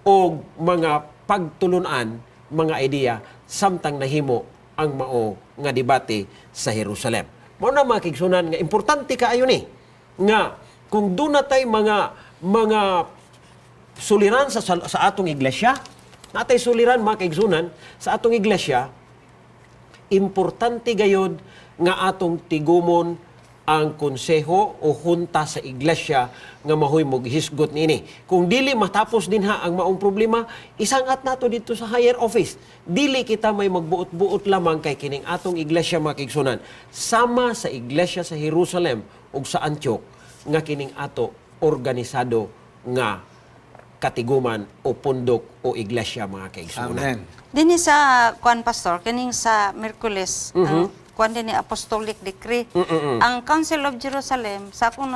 o mga pagtulunan, mga idea samtang nahimo ang mao nga debate sa Jerusalem. Mao na, mga kaigsunan, nga importante kaayo ni nga kung duna tay mga suliran sa atong iglesia, natay suliran, mga kaigsunan, sa atong iglesia, importante gayod nga atong tigumon ang konseho o hunta sa iglesia nga mahoy mogisgot niini. Kung dili matapos dinha ang maong problema, isangat nato dito sa higher office. Dili kita may magbuot-buot lamang kay kining atong iglesia, mga kaigsunan, sama sa iglesia sa Jerusalem ug sa Antioch, nga kining ato organisado nga katiguman o pundok o iglesia, mga kaigsunan. Amen. Dinhi sa kuan, Pastor, kining sa Miyerkules, ang kuan din ni apostolic decree. Ang Council of Jerusalem sa akong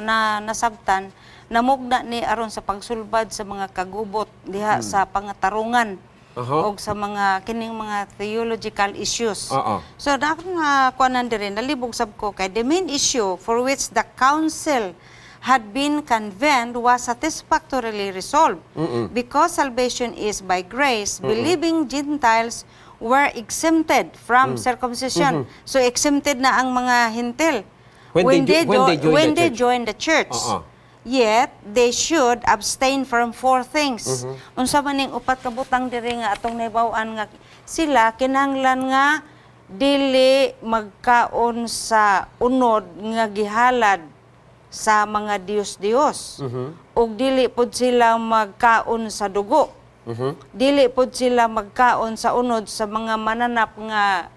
na nasabtan, namugna ni aron sa pagsulbad sa mga kagubot diha sa pangatarungan og sa mga kining mga theological issues. So na akong kuanan diri, nalibog sab ko kay the main issue for which the council had been convened was satisfactorily resolved because salvation is by grace, believing Gentiles were exempted from circumcision. So exempted na ang mga Hentil When they join when the they church. Join the church. Yet they should abstain from four things. Unsa man ning upat ka butang diri nga atong nahibaw-an nga sila kinahanglan nga dili magkaon sa unod nga gihalad sa mga diyos-diyos? Ug dili pud sila magkaon sa dugo. Dili pud sila magkaon sa unod sa mga mananap nga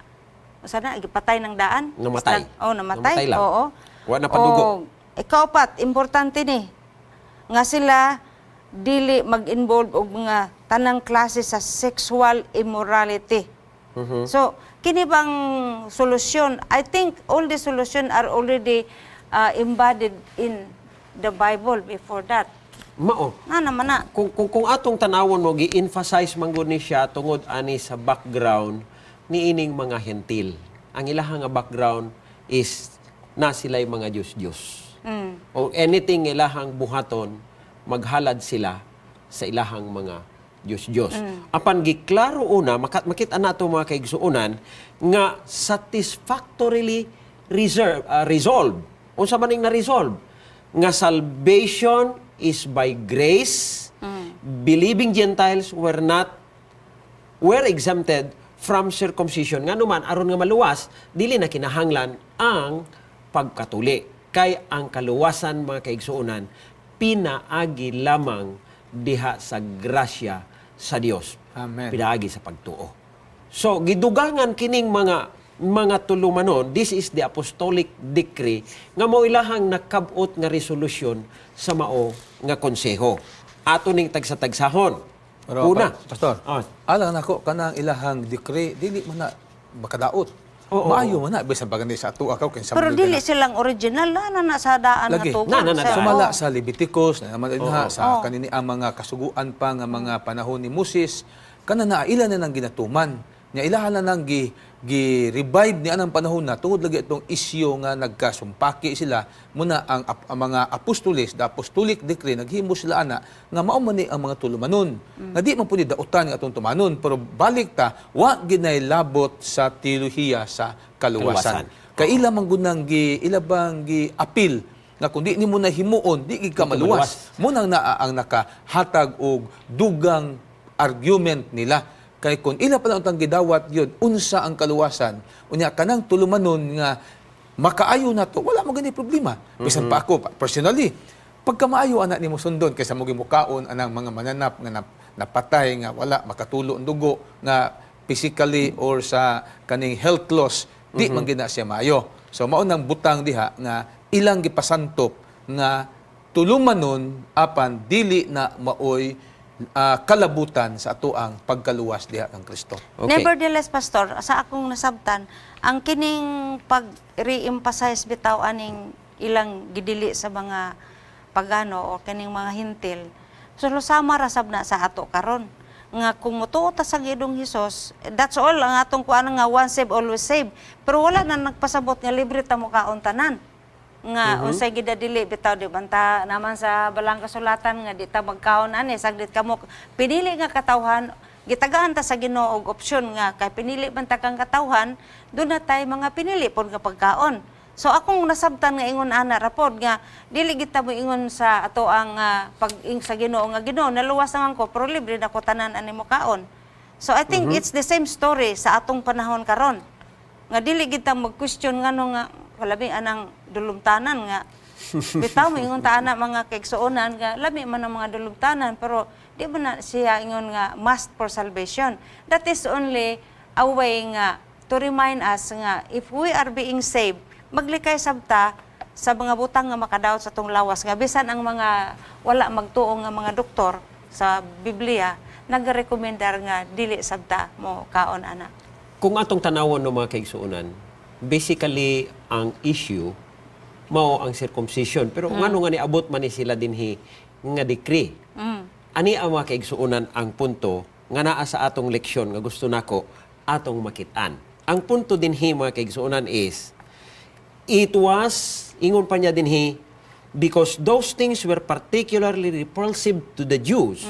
sana gipatay ng daan. Namatay. Oh, namatay. Namatay lang. Oo. Wa na padugo. Og ikaupat, importante ni nga sila dili mag-involve og mga tanang klase sa sexual immorality. So, kini bang solusyon? I think all the solution are already embodied in the Bible before that. Mao. Na naman na. Kung atong tanawon mo, gi-emphasize man gud ni siya tungod ani sa background ni ining mga Hentil. Ang ilahang nga background is na sila'y mga Diyos-Diyos. O anything ilahang buhaton, maghalad sila sa ilahang mga Diyos-Diyos. Apan giklaro una, makita nato, mga kaigsuonan, nga satisfactorily resolved. Unsa man ning na-resolve? Nga salvation is by grace. Believing Gentiles were not were exempted from circumcision. Nga naman, aron nga maluwas, dili na kinahanglan ang pagkatuli. Kay ang kaluwasan, mga kaigsuonan, pinaagi lamang diha sa grasya sa Dios. Amen. Pinaagi sa pagtuo. So, gidugangan kining mga tulumanon, this is the apostolic decree nga mao ilahang nakabot nga resolusyon sa mao nga konseho. Ato ning tagsa-tagsahon. Pero, Una, Pastor, alang nako kanang ilahang decree dili man na makadaot. Maayo man na bisan pa gani sa ato akaw kinsa Pero man dili na. silang original na na, na sa daan nga Lagi. tugon. Na, na, na, Sumala sa Leviticus na naman dinha sa kanini ang mga kasuguan pa nga mga panahon ni Moses, kana na ila na nang ginatuman nya, ilahan na nang gi, gi revive ni anang panahon na tungod lagi itong isyu nga nagkasumpaki sila muna ang mga apostoles, the apostolic decree, naghimo sila ana nga mao man ni ang mga tulumanon nga di man pud ni dautan nga atong tumanon, pero balik ta, wa ginay labot sa teolohiya sa kaluwasan. Kaluwasan. Kay ila man gud nang gi ila bang gi apil nga kung di nimo na himuon, di gid ka maluwas. Mo nang naa ang nakahatag og dugang argument nila, kay kung ila pa lang untang gidawat yun unsa ang kaluwasan, unya kanang tulumanon nga makaayo na to, wala mo gani problema. Bisan pa ako personally, pagka maayo ana nimo sundon kaysa mo gimukaon anang mga mananap nga napatay nga wala makatulo ang dugo, nga physically or sa kaning health loss, di man gid na siya maayo. So mao nang butang diha nga ilang gipasantop nga tulumanon, apan dili na maoy kalabutan sa atoang pagkaluwas diha kang Kristo. Okay. Nevertheless, Pastor, sa akong nasabtan, ang kining pag-re-emphasize bitaw aning ilang gidili sa mga pagano o kining mga Hentil, so sama ra sab na sa ato karon nga kung mutuo ta sa Ginoong Hesus, that's all ang atong kuan nga once save, always save. Pero wala na nagpasabot nga libre ta mokaon tanan nga unsay gidadili bitaw. Di man ta naman sa balang kasulatan nga di ta magkaon ani saglit kamo pinili nga katawhan. Gitagaan ta sa Ginoo og opsyon nga kay pinili man ta kang katawhan, doon na tay mga pinili pod nga pagkaon. So akong nasabtan nga ingon ana ra pod nga dili kita mo ingon sa ato ang pag-ing sa Ginoo nga, "Ginoo, naluwas naman ko, pero libre na ko tanan ani mo kaon." So I think it's the same story sa atong panahon karon nga dili kita mag-question ngano nga labi anang dulumtanan nga bitaw mo ingon ta ana, mga kaigsuonan, nga labi man ang mga dulumtanan, pero di man na siya ingon nga must for salvation. That is only a way nga to remind us nga if we are being saved, maglikay sabta sa mga butang nga makadaot sa tong lawas, nga bisan ang mga wala magtuo nga mga doktor sa Biblia nagarekomendar nga dili sabta mo kaon ana. Kung atong tanawon no, mga kaigsuonan, basically ang issue mao ang circumcision. Pero ngano nga niabot man ni sila dinhi nga decree? Ani ang, mga kaigsuonan, ang punto nga naa sa atong leksyon nga gusto nako atong makit-an. Ang punto dinhi, mga kaigsuonan, is it was, ingon pa niya dinhi, because those things were particularly repulsive to the Jews.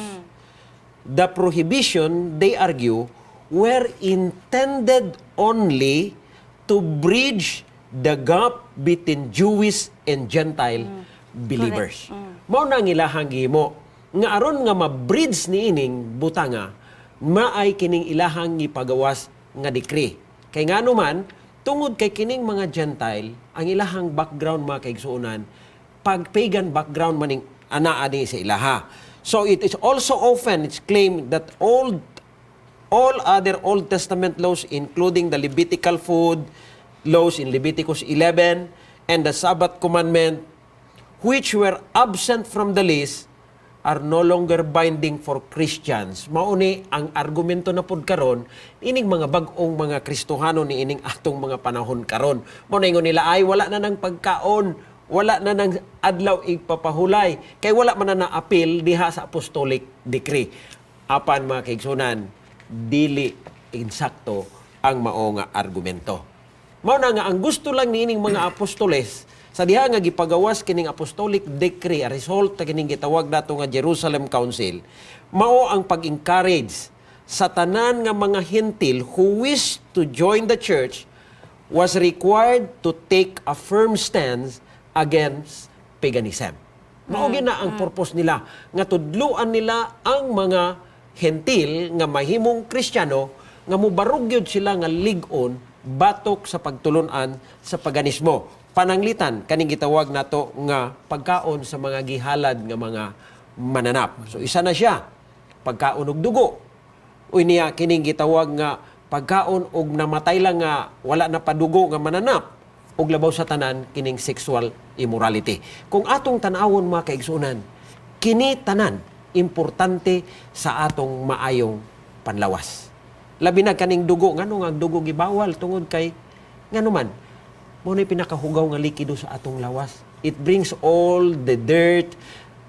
The prohibition, they argue, were intended only to bridge the gap between Jewish and Gentile believers. Mao na ang ilahang gihimo nga aron nga ma-bridge ni ining butanga, maay kining ilahang gipagawas nga decree. Kay ngano man, tungod kay kining mga Gentile, ang ilahang background, mga kaigsuonan, pag pagan background maning anaa ni sa ilaha. So it is also often it's claimed that all other Old Testament laws, including the Levitical food laws in Leviticus 11 and the Sabbath commandment, which were absent from the list, are no longer binding for Christians. Mauni ang argumento na pud karon ining mga bag-ong mga Kristohano ni ining atong mga panahon karon. Mao na ingon nila ay wala na nang pagkaon, wala na nang adlaw igpapahulay kay wala man na naapil diha sa apostolic decree. Apan, mga kaigsunan, dili insakto ang mao nga argumento. Mao na nga ang gusto lang niining mga apostoles Sa diha nga gipagawas kining apostolic decree, a result kining gitawag nato nga Jerusalem Council, mao ang pag-encourage sa tanan nga mga Hentil who wish to join the church was required to take a firm stance against paganism. Mao gyud na ang purpose nila nga tudluan nila ang mga Hentil nga mahimong Kristiyano nga mubarog gyud sila nga lig-on batok sa pagtulunan sa paganismo. Pananglitan kaning gitawag nato nga pagkaon sa mga gihalad nga mga mananap. So isa na siya, pagkaon og dugo. Uy niya kining gitawag nga pagkaon og namatay lang nga wala na padugo nga mananap, ug labaw sa tanan kining sexual immorality. Kung atong tan-awon, mga kaigsuonan, kini tanan importante sa atong maayong panlawas. Labi na kaning dugo, ngano nga ang dugo gibawal? Tungod kay ngano man mao na pinakahugaw nga likido sa atong lawas. It brings all the dirt,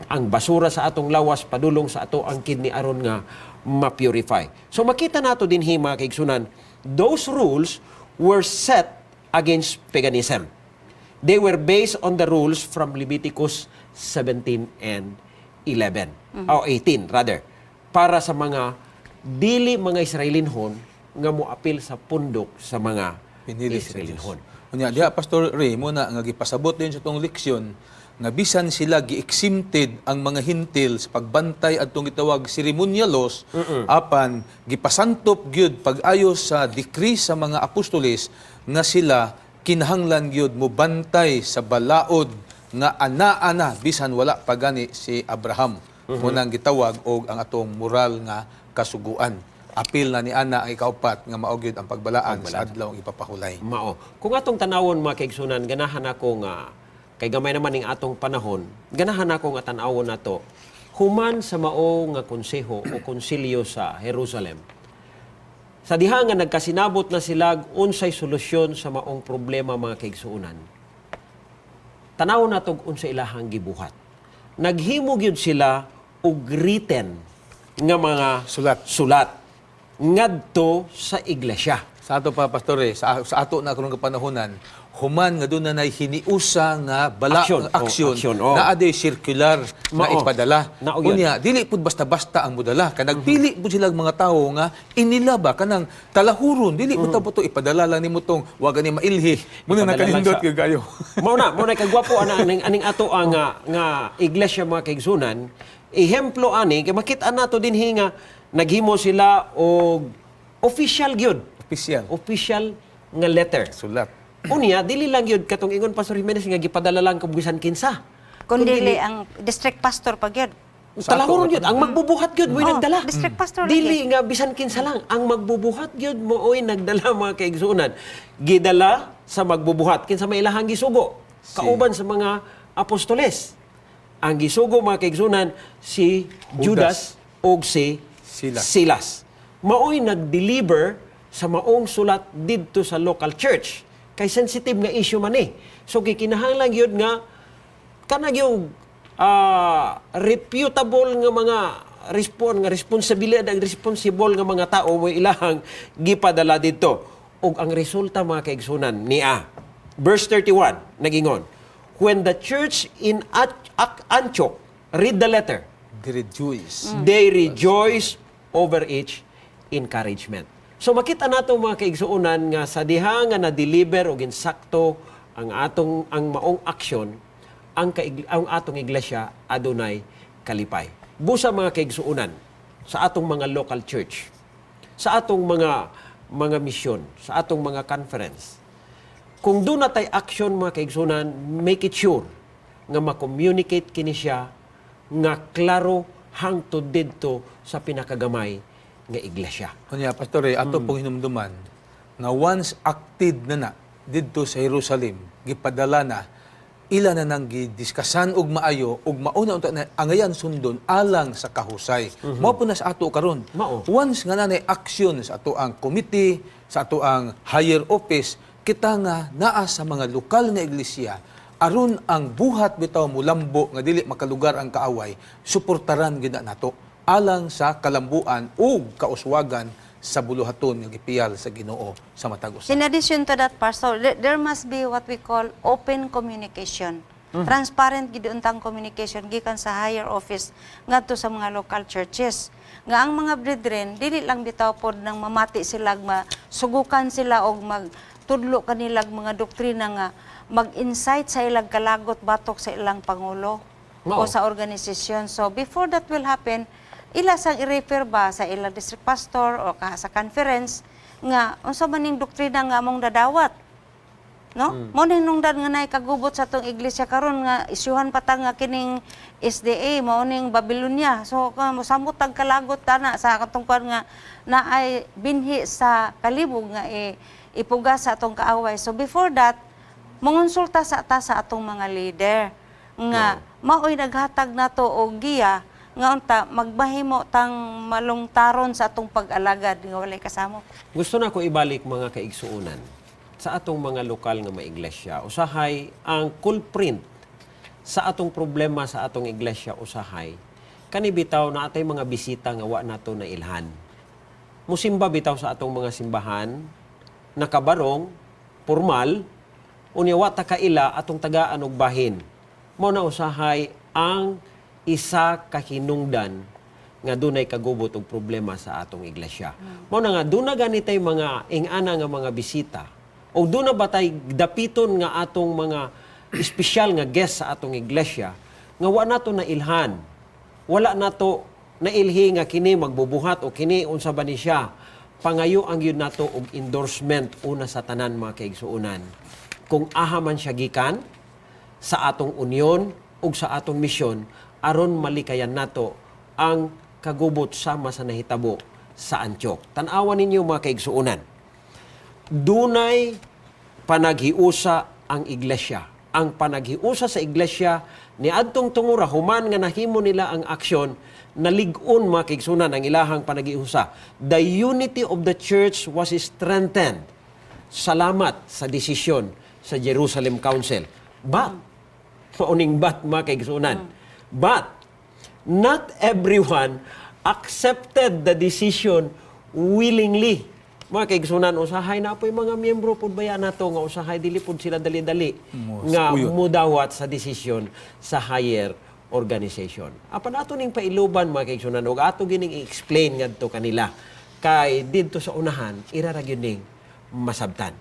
ang basura sa atong lawas padulong sa ato ang kidney aron nga ma-purify. So makita nato dinhi, mga kaigsunan, those rules were set against paganism. They were based on the rules from Leviticus 17 and 11. O 18 rather. Para sa mga dili mga Israelinhon nga moapil sa pundok sa mga Pinili sa Diyos. Israelinhon. Unya diha, Pastor Ray, mo na nga gipasabot din sa tong leksyon nga bisan sila gi-exempted ang mga Hintil sa pagbantay adtong gitawag ceremonial laws, apan gipasantop gyud pag-ayo sa decree sa mga apostoles nga sila kinahanglan gyud mobantay sa balaod nga ana-ana bisan wala pa gani si Abraham. Mo nang gitawag og ang atong moral nga kasuguan. Apil na ni ana ang ikaupat nga mao gyud ang pagbalaan sa adlaw ang ipapahulay. Mao. Kung atong tanawon, mga kaigsunan, ganahan ako nga kay gamay naman ning atong panahon, ganahan ako nga tan-awon nato human sa mao nga konseho o konsilyo sa Jerusalem. Sa diha nga nagkasinabot na sila unsay solusyon sa maong problema, mga kaigsuonan. Tanaw natog unsa ilahang gibuhat. Naghimo gyud sila og written nga mga Sulat. Sulat ngadto sa iglesia. Sa ato pa, Pastor, eh, sa ato na karong kapanahonan, human nga doon na nay hiniusa nga bala Aksyon. nga aksyon, Oh, aksyon, oh. naa day circular nga Mao. ipadala. Nao yun. Unya, dili pud basta-basta ang modala. Kay nagpili pud sila ang mga tawo nga inila ba kanang talahuron, dili pud ta to ipadala lang nimo tong wa gani mailhi. Muna Ipadala lang nakanindot gyud kayo. Mao na kagwapo ana aning aning ato ang nga iglesia, mga kaigsunan. Ehemplo ani kay makita nato dinhi nga naghimo sila og official gyud. Official. Official nga letter. Sulat. Unya dili lang gyud katong ingon Pastor Jimenez nga gipadala lang kung bisan kinsa. Kundi ang district pastor pa gyud. Talahuron gyud ang magbubuhat gyud mo'y Oh, nagdala. district pastor Dili nga bisan kinsa lang ang magbubuhat gyud mooy nagdala, mga kaigsuonan. Gidala sa magbubuhat kinsa may ilahang gisugo kauban sa mga apostoles. Ang gisugo, mga kaigsuonan, si Judas ug si Silas. Silas. Maoy nag-deliver sa maong sulat didto sa local church. Kay sensitive nga issue man eh. So gikinahanglan gyud nga kanang yung reputable nga mga respon nga responsibilidad ang responsible nga mga tao mo ilahang gipadala didto. Ug ang resulta, mga kaigsunan, niya verse 31 nagingon, "When the church in Antioch read the letter, They rejoice. they rejoice over each encouragement." So makita nato, mga kaigsuonan, nga sa diha nga na-deliver og insakto ang atong ang maong aksyon, ang atong iglesia adunay kalipay. Busa, mga kaigsuonan, sa atong mga local church, sa atong mga misyon, sa atong mga conference, kung doon na tay action, mga kaigsunan, make it sure nga ma-communicate kini siya nga klaro hangtod didto sa pinakagamay nga iglesia. Unya, Pastor, eh, ato pong hinumduman nga once acted na na didto sa Jerusalem, gipadala na, ila na nang gidiskasan og maayo ug mauna unta na angayan sundon alang sa kahusay. Mao po na sa ato karon. Mao. Once nga nanay aksyon sa ato ang committee, sa ato ang higher office, kita nga naa sa mga lokal nga iglesia aron ang buhat bitaw mulambo nga dili makalugar ang kaaway, suportaran gyud na nato alang sa kalambuan ug kauswagan sa buluhaton nga gipiyal sa Ginoo sa matag usa. In addition to that, Pastor, there must be what we call open communication. Transparent gid untang communication gikan sa higher office ngadto sa mga local churches. Nga ang mga brethren dili lang bitaw pod nang mamati sila, sugukan sila og magtudlo kanilag mga doktrina nga mag-insight sa ilang kalagot batok sa ilang pangulo o sa organisasyon. So before that will happen, ila sang i-refer ba sa ilang district pastor o ka sa conference nga unsa man ning doktrina nga among dadawat. No? Mo ning nungdan nga naay kagubot sa atong iglesia karon nga isyuhan pa ta nga kining SDA mao ning Babylonia. So mosamot tag kalagot tana sa katong kuan nga naay binhi sa kalibog nga ipugas sa atong kaaway. So before that, mangonsulta sa ta sa atong mga leader nga maoy naghatag nato og giya nga unta magbahimo tang malungtaron sa atong pag-alagad nga walay kasamo. Gusto na ko ibalik, mga kaigsuonan, sa atong mga lokal nga mga iglesia. Usahay ang culprit sa atong problema sa atong iglesia, usahay kani bitaw na atay mga bisita nga wa nato na ilhan. Musimba bitaw sa atong mga simbahan, nakabarong, formal, unya wa ta kaila atong tagaan og bahin. Mao na usahay ang isa ka hinungdan nga dunay kagubot og problema sa atong iglesia. Mao na nga duna ganitay mga ingana nga mga bisita o duna ba tay dapiton nga atong mga espesyal nga guest sa atong iglesia nga wa nato na ilhan. Wala nato nailhi nga kini magbubuhat o kini unsa ba ni siya. Pangayo ang yun nato og endorsement una sa tanan, mga kaigsuonan. Kung aha man siya gikan sa atong union ug sa atong misyon aron malikayan nato ang kagubot sama sa nahitabo sa Antioch. Tan-awan ninyo, mga kaigsuonan. Dunay panaghiusa ang iglesia. Ang panaghiusa sa iglesia ni adtong tungura human nga nahimo nila ang aksyon, nalig-on, mga kaigsuonan, ang ilahang panaghiusa. The unity of the church was strengthened. Salamat sa desisyon sa Jerusalem Council. But, mauning but, mga kaigsuonan. But, not everyone accepted the decision willingly. Mga kaigsuonan, usahay na po'y mga miyembro po baya nato nga usahay dili po sila dali-dali nga uyon. mudawat sa desisyon sa higher organization. Apan ato ning pailuban, mga kaigsuonan, ug ato gining i-explain ngadto kanila kay didto sa unahan ira ra gyud ning masabtan.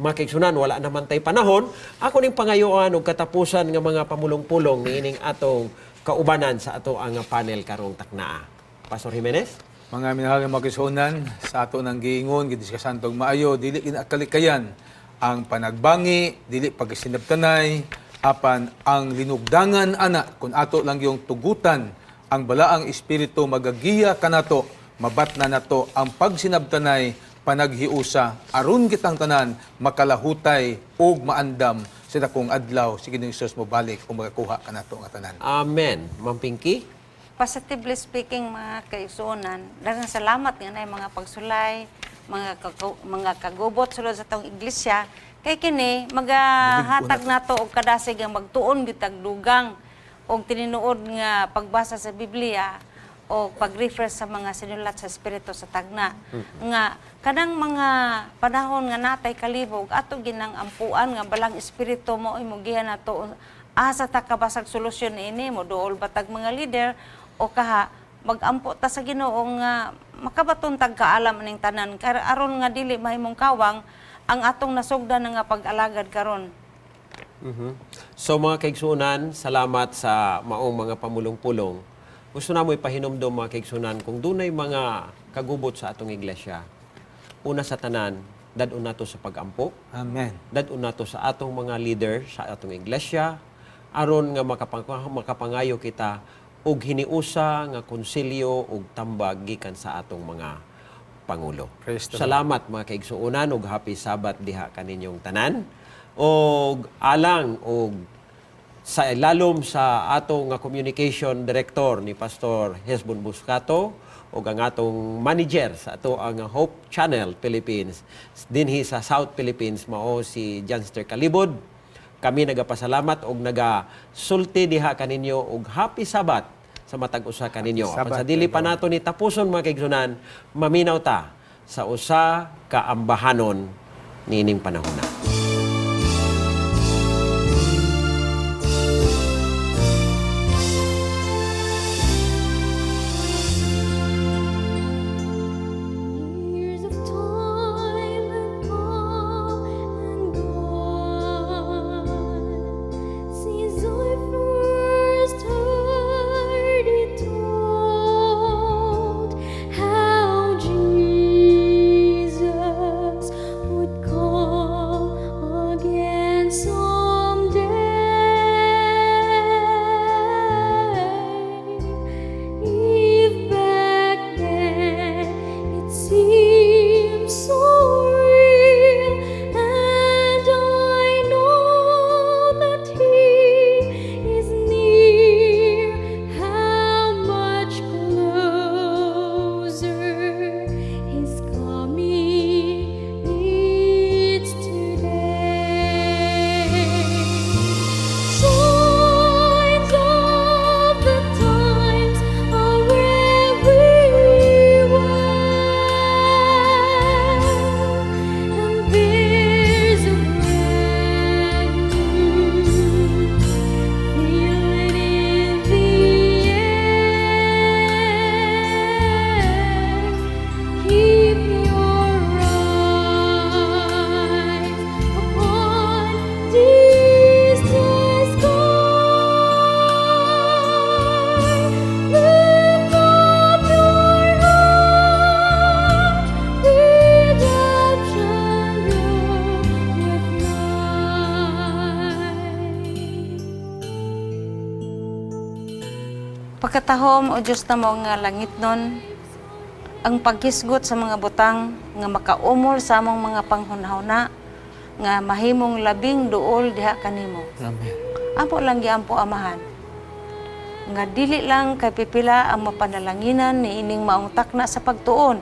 Mga kaigsuonan, wala naman tay panahon. Ako ning pangayoan og katapusan nga mga pamulong-pulong niining atong kaubanan sa ato ang panel karong taknaa. Pastor Jimenez? Mga minahal nga mga kaigsuonan, sa ato nang giingon, gidiskasan tog maayo, dili ginakalikayan ang panagbangi, dili pagkasinabtanay, apan ang linugdangan ana kung ato lang yung tugutan ang balaang espiritu magagiya kanato, mabatna nato ang pagsinabtanay, panaghiusa aron kitang tanan makalahutay ug maandam sa dakong adlaw si Ginoong Hesus mobalik ug magakuha kanato nga tanan. Amen. Ma'am Pinky? Positively speaking, mga kaigsuonan, daghang salamat nga nay mga pagsulay, mga kagubot sulod sa atong iglesia kay kini magahatag nato og kadasig nga magtuon gyud tag dugang og tinuod nga pagbasa sa Biblia o pag-refer sa mga sinulat sa Espiritu sa tagna nga kanang mga panahon nga natay kalibog, ato ginang ampuan nga balang Espiritu mo imugihan nato asa ta kabasag solusyon ini, mo duol batag mga leader o kaha magampo ta sa Ginoo nga makabaton tag kaalam ning tanan aron nga dili mahimong kawang ang atong nasugdan nga pag-alagad karon. So mga kaigsuonan, salamat sa maong mga pamulong-pulong. Gusto namo ipahinumdom, mga kaigsuonan, kung dunay mga kagubot sa atong iglesia. Una sa tanan, dad-on nato sa pagampo, Amen. Dad-on nato sa atong mga leader sa atong iglesia aron nga makapangayo kita og hiniusa nga konsilyo ug tambag gikan sa atong mga pangulo. Praise the Salamat, mga kaigsuonan, ug happy Sabbath diha kaninyong tanan. Og alang og sa lalom sa atong nga communication director ni Pastor Hesbon Buscato ug ang atong manager sa ato ang Hope Channel Philippines dinhi sa South Philippines, mao si Janster Kalibod. Kami nagapasalamat og nagasulti diha kaninyo og happy Sabbath sa matag usa kaninyo. Apan Sabbath, sa dili pa nato ni tapuson, mga kaigsuonan, maminaw ta. sa usa ka ambahanon niining panahona. Years of time have come and gone since I first heard it told how Jesus would come again someday. If back then it seemed so real, and I know that He is near, how much closer His coming is today. Signs of the times are everywhere, and there's a brand new feeling in the air. Keep your eyes upon distant sky. Lift up your heart, redemption draweth nigh. Pagkatahom o Diyos namo nga langitnon, ang paghisgot sa mga butang nga makaumol sa among mga panghunahuna nga mahimong labing duol diha kanimo. Amen. Ampo lang giampo, Amahan, nga dili lang kay pipila ang mapanalanginan ni ining maong takna sa pagtuon,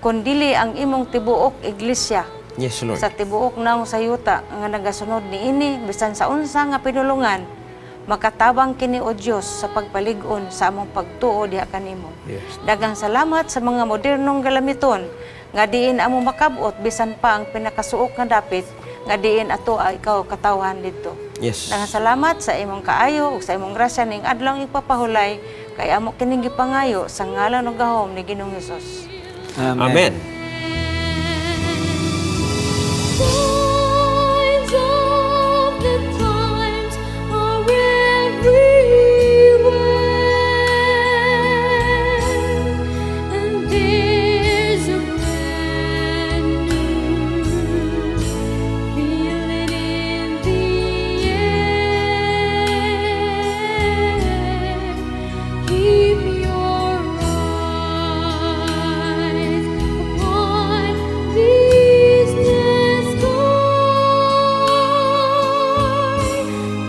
kundili ang imong tibuok iglesia Yes, Lord. sa tibuok naong sa yuta nga nagasunod niini bisan sa unsa nga pinulungan, makatabang kini, o Dios, sa pagpalig-on sa among pagtuo diha kanimo. Daghang salamat sa mga modernong galamiton nga diin amo makabot bisan pa ang pinakasuok nga dapit nga diin ato ay ikaw katawhan didto. Daghang salamat sa imong kaayo ug sa imong grasya ning adlaw ipapahulay, kay amo kining gipangayo sa ngalan ug gahom ni Ginoong Hesus. Amen. Signs of the times are everywhere, and there's a brand new feeling in the air. Keep your eyes upon distant sky.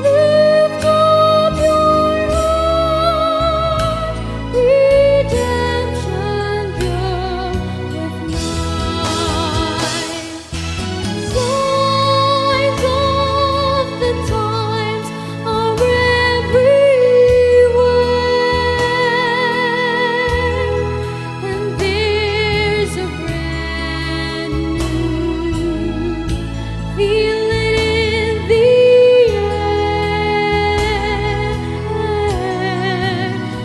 Lift up your heart, redemption draweth nigh. Signs of the times are everywhere, and there's a brand new feeling in the air.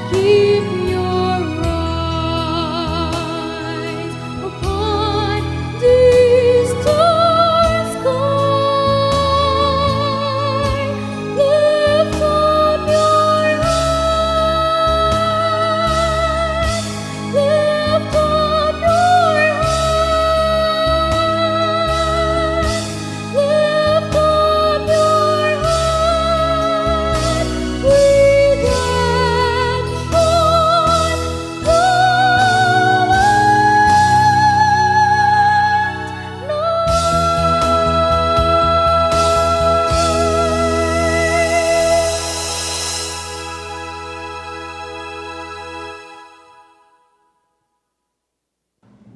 Keep your eyes upon distant sky. Lift up your heart, lift up your heart, lift up your heart. Redemption draweth.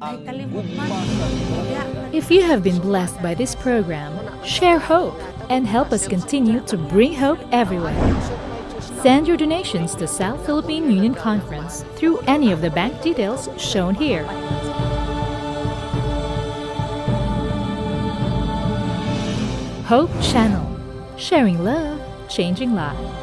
Ay kalimot man. Diha. If you have been blessed by this program, share hope and help us continue to bring hope everywhere. Send your donations to South Philippine Union Conference through any of the bank details shown here. Hope Channel, sharing love, changing lives.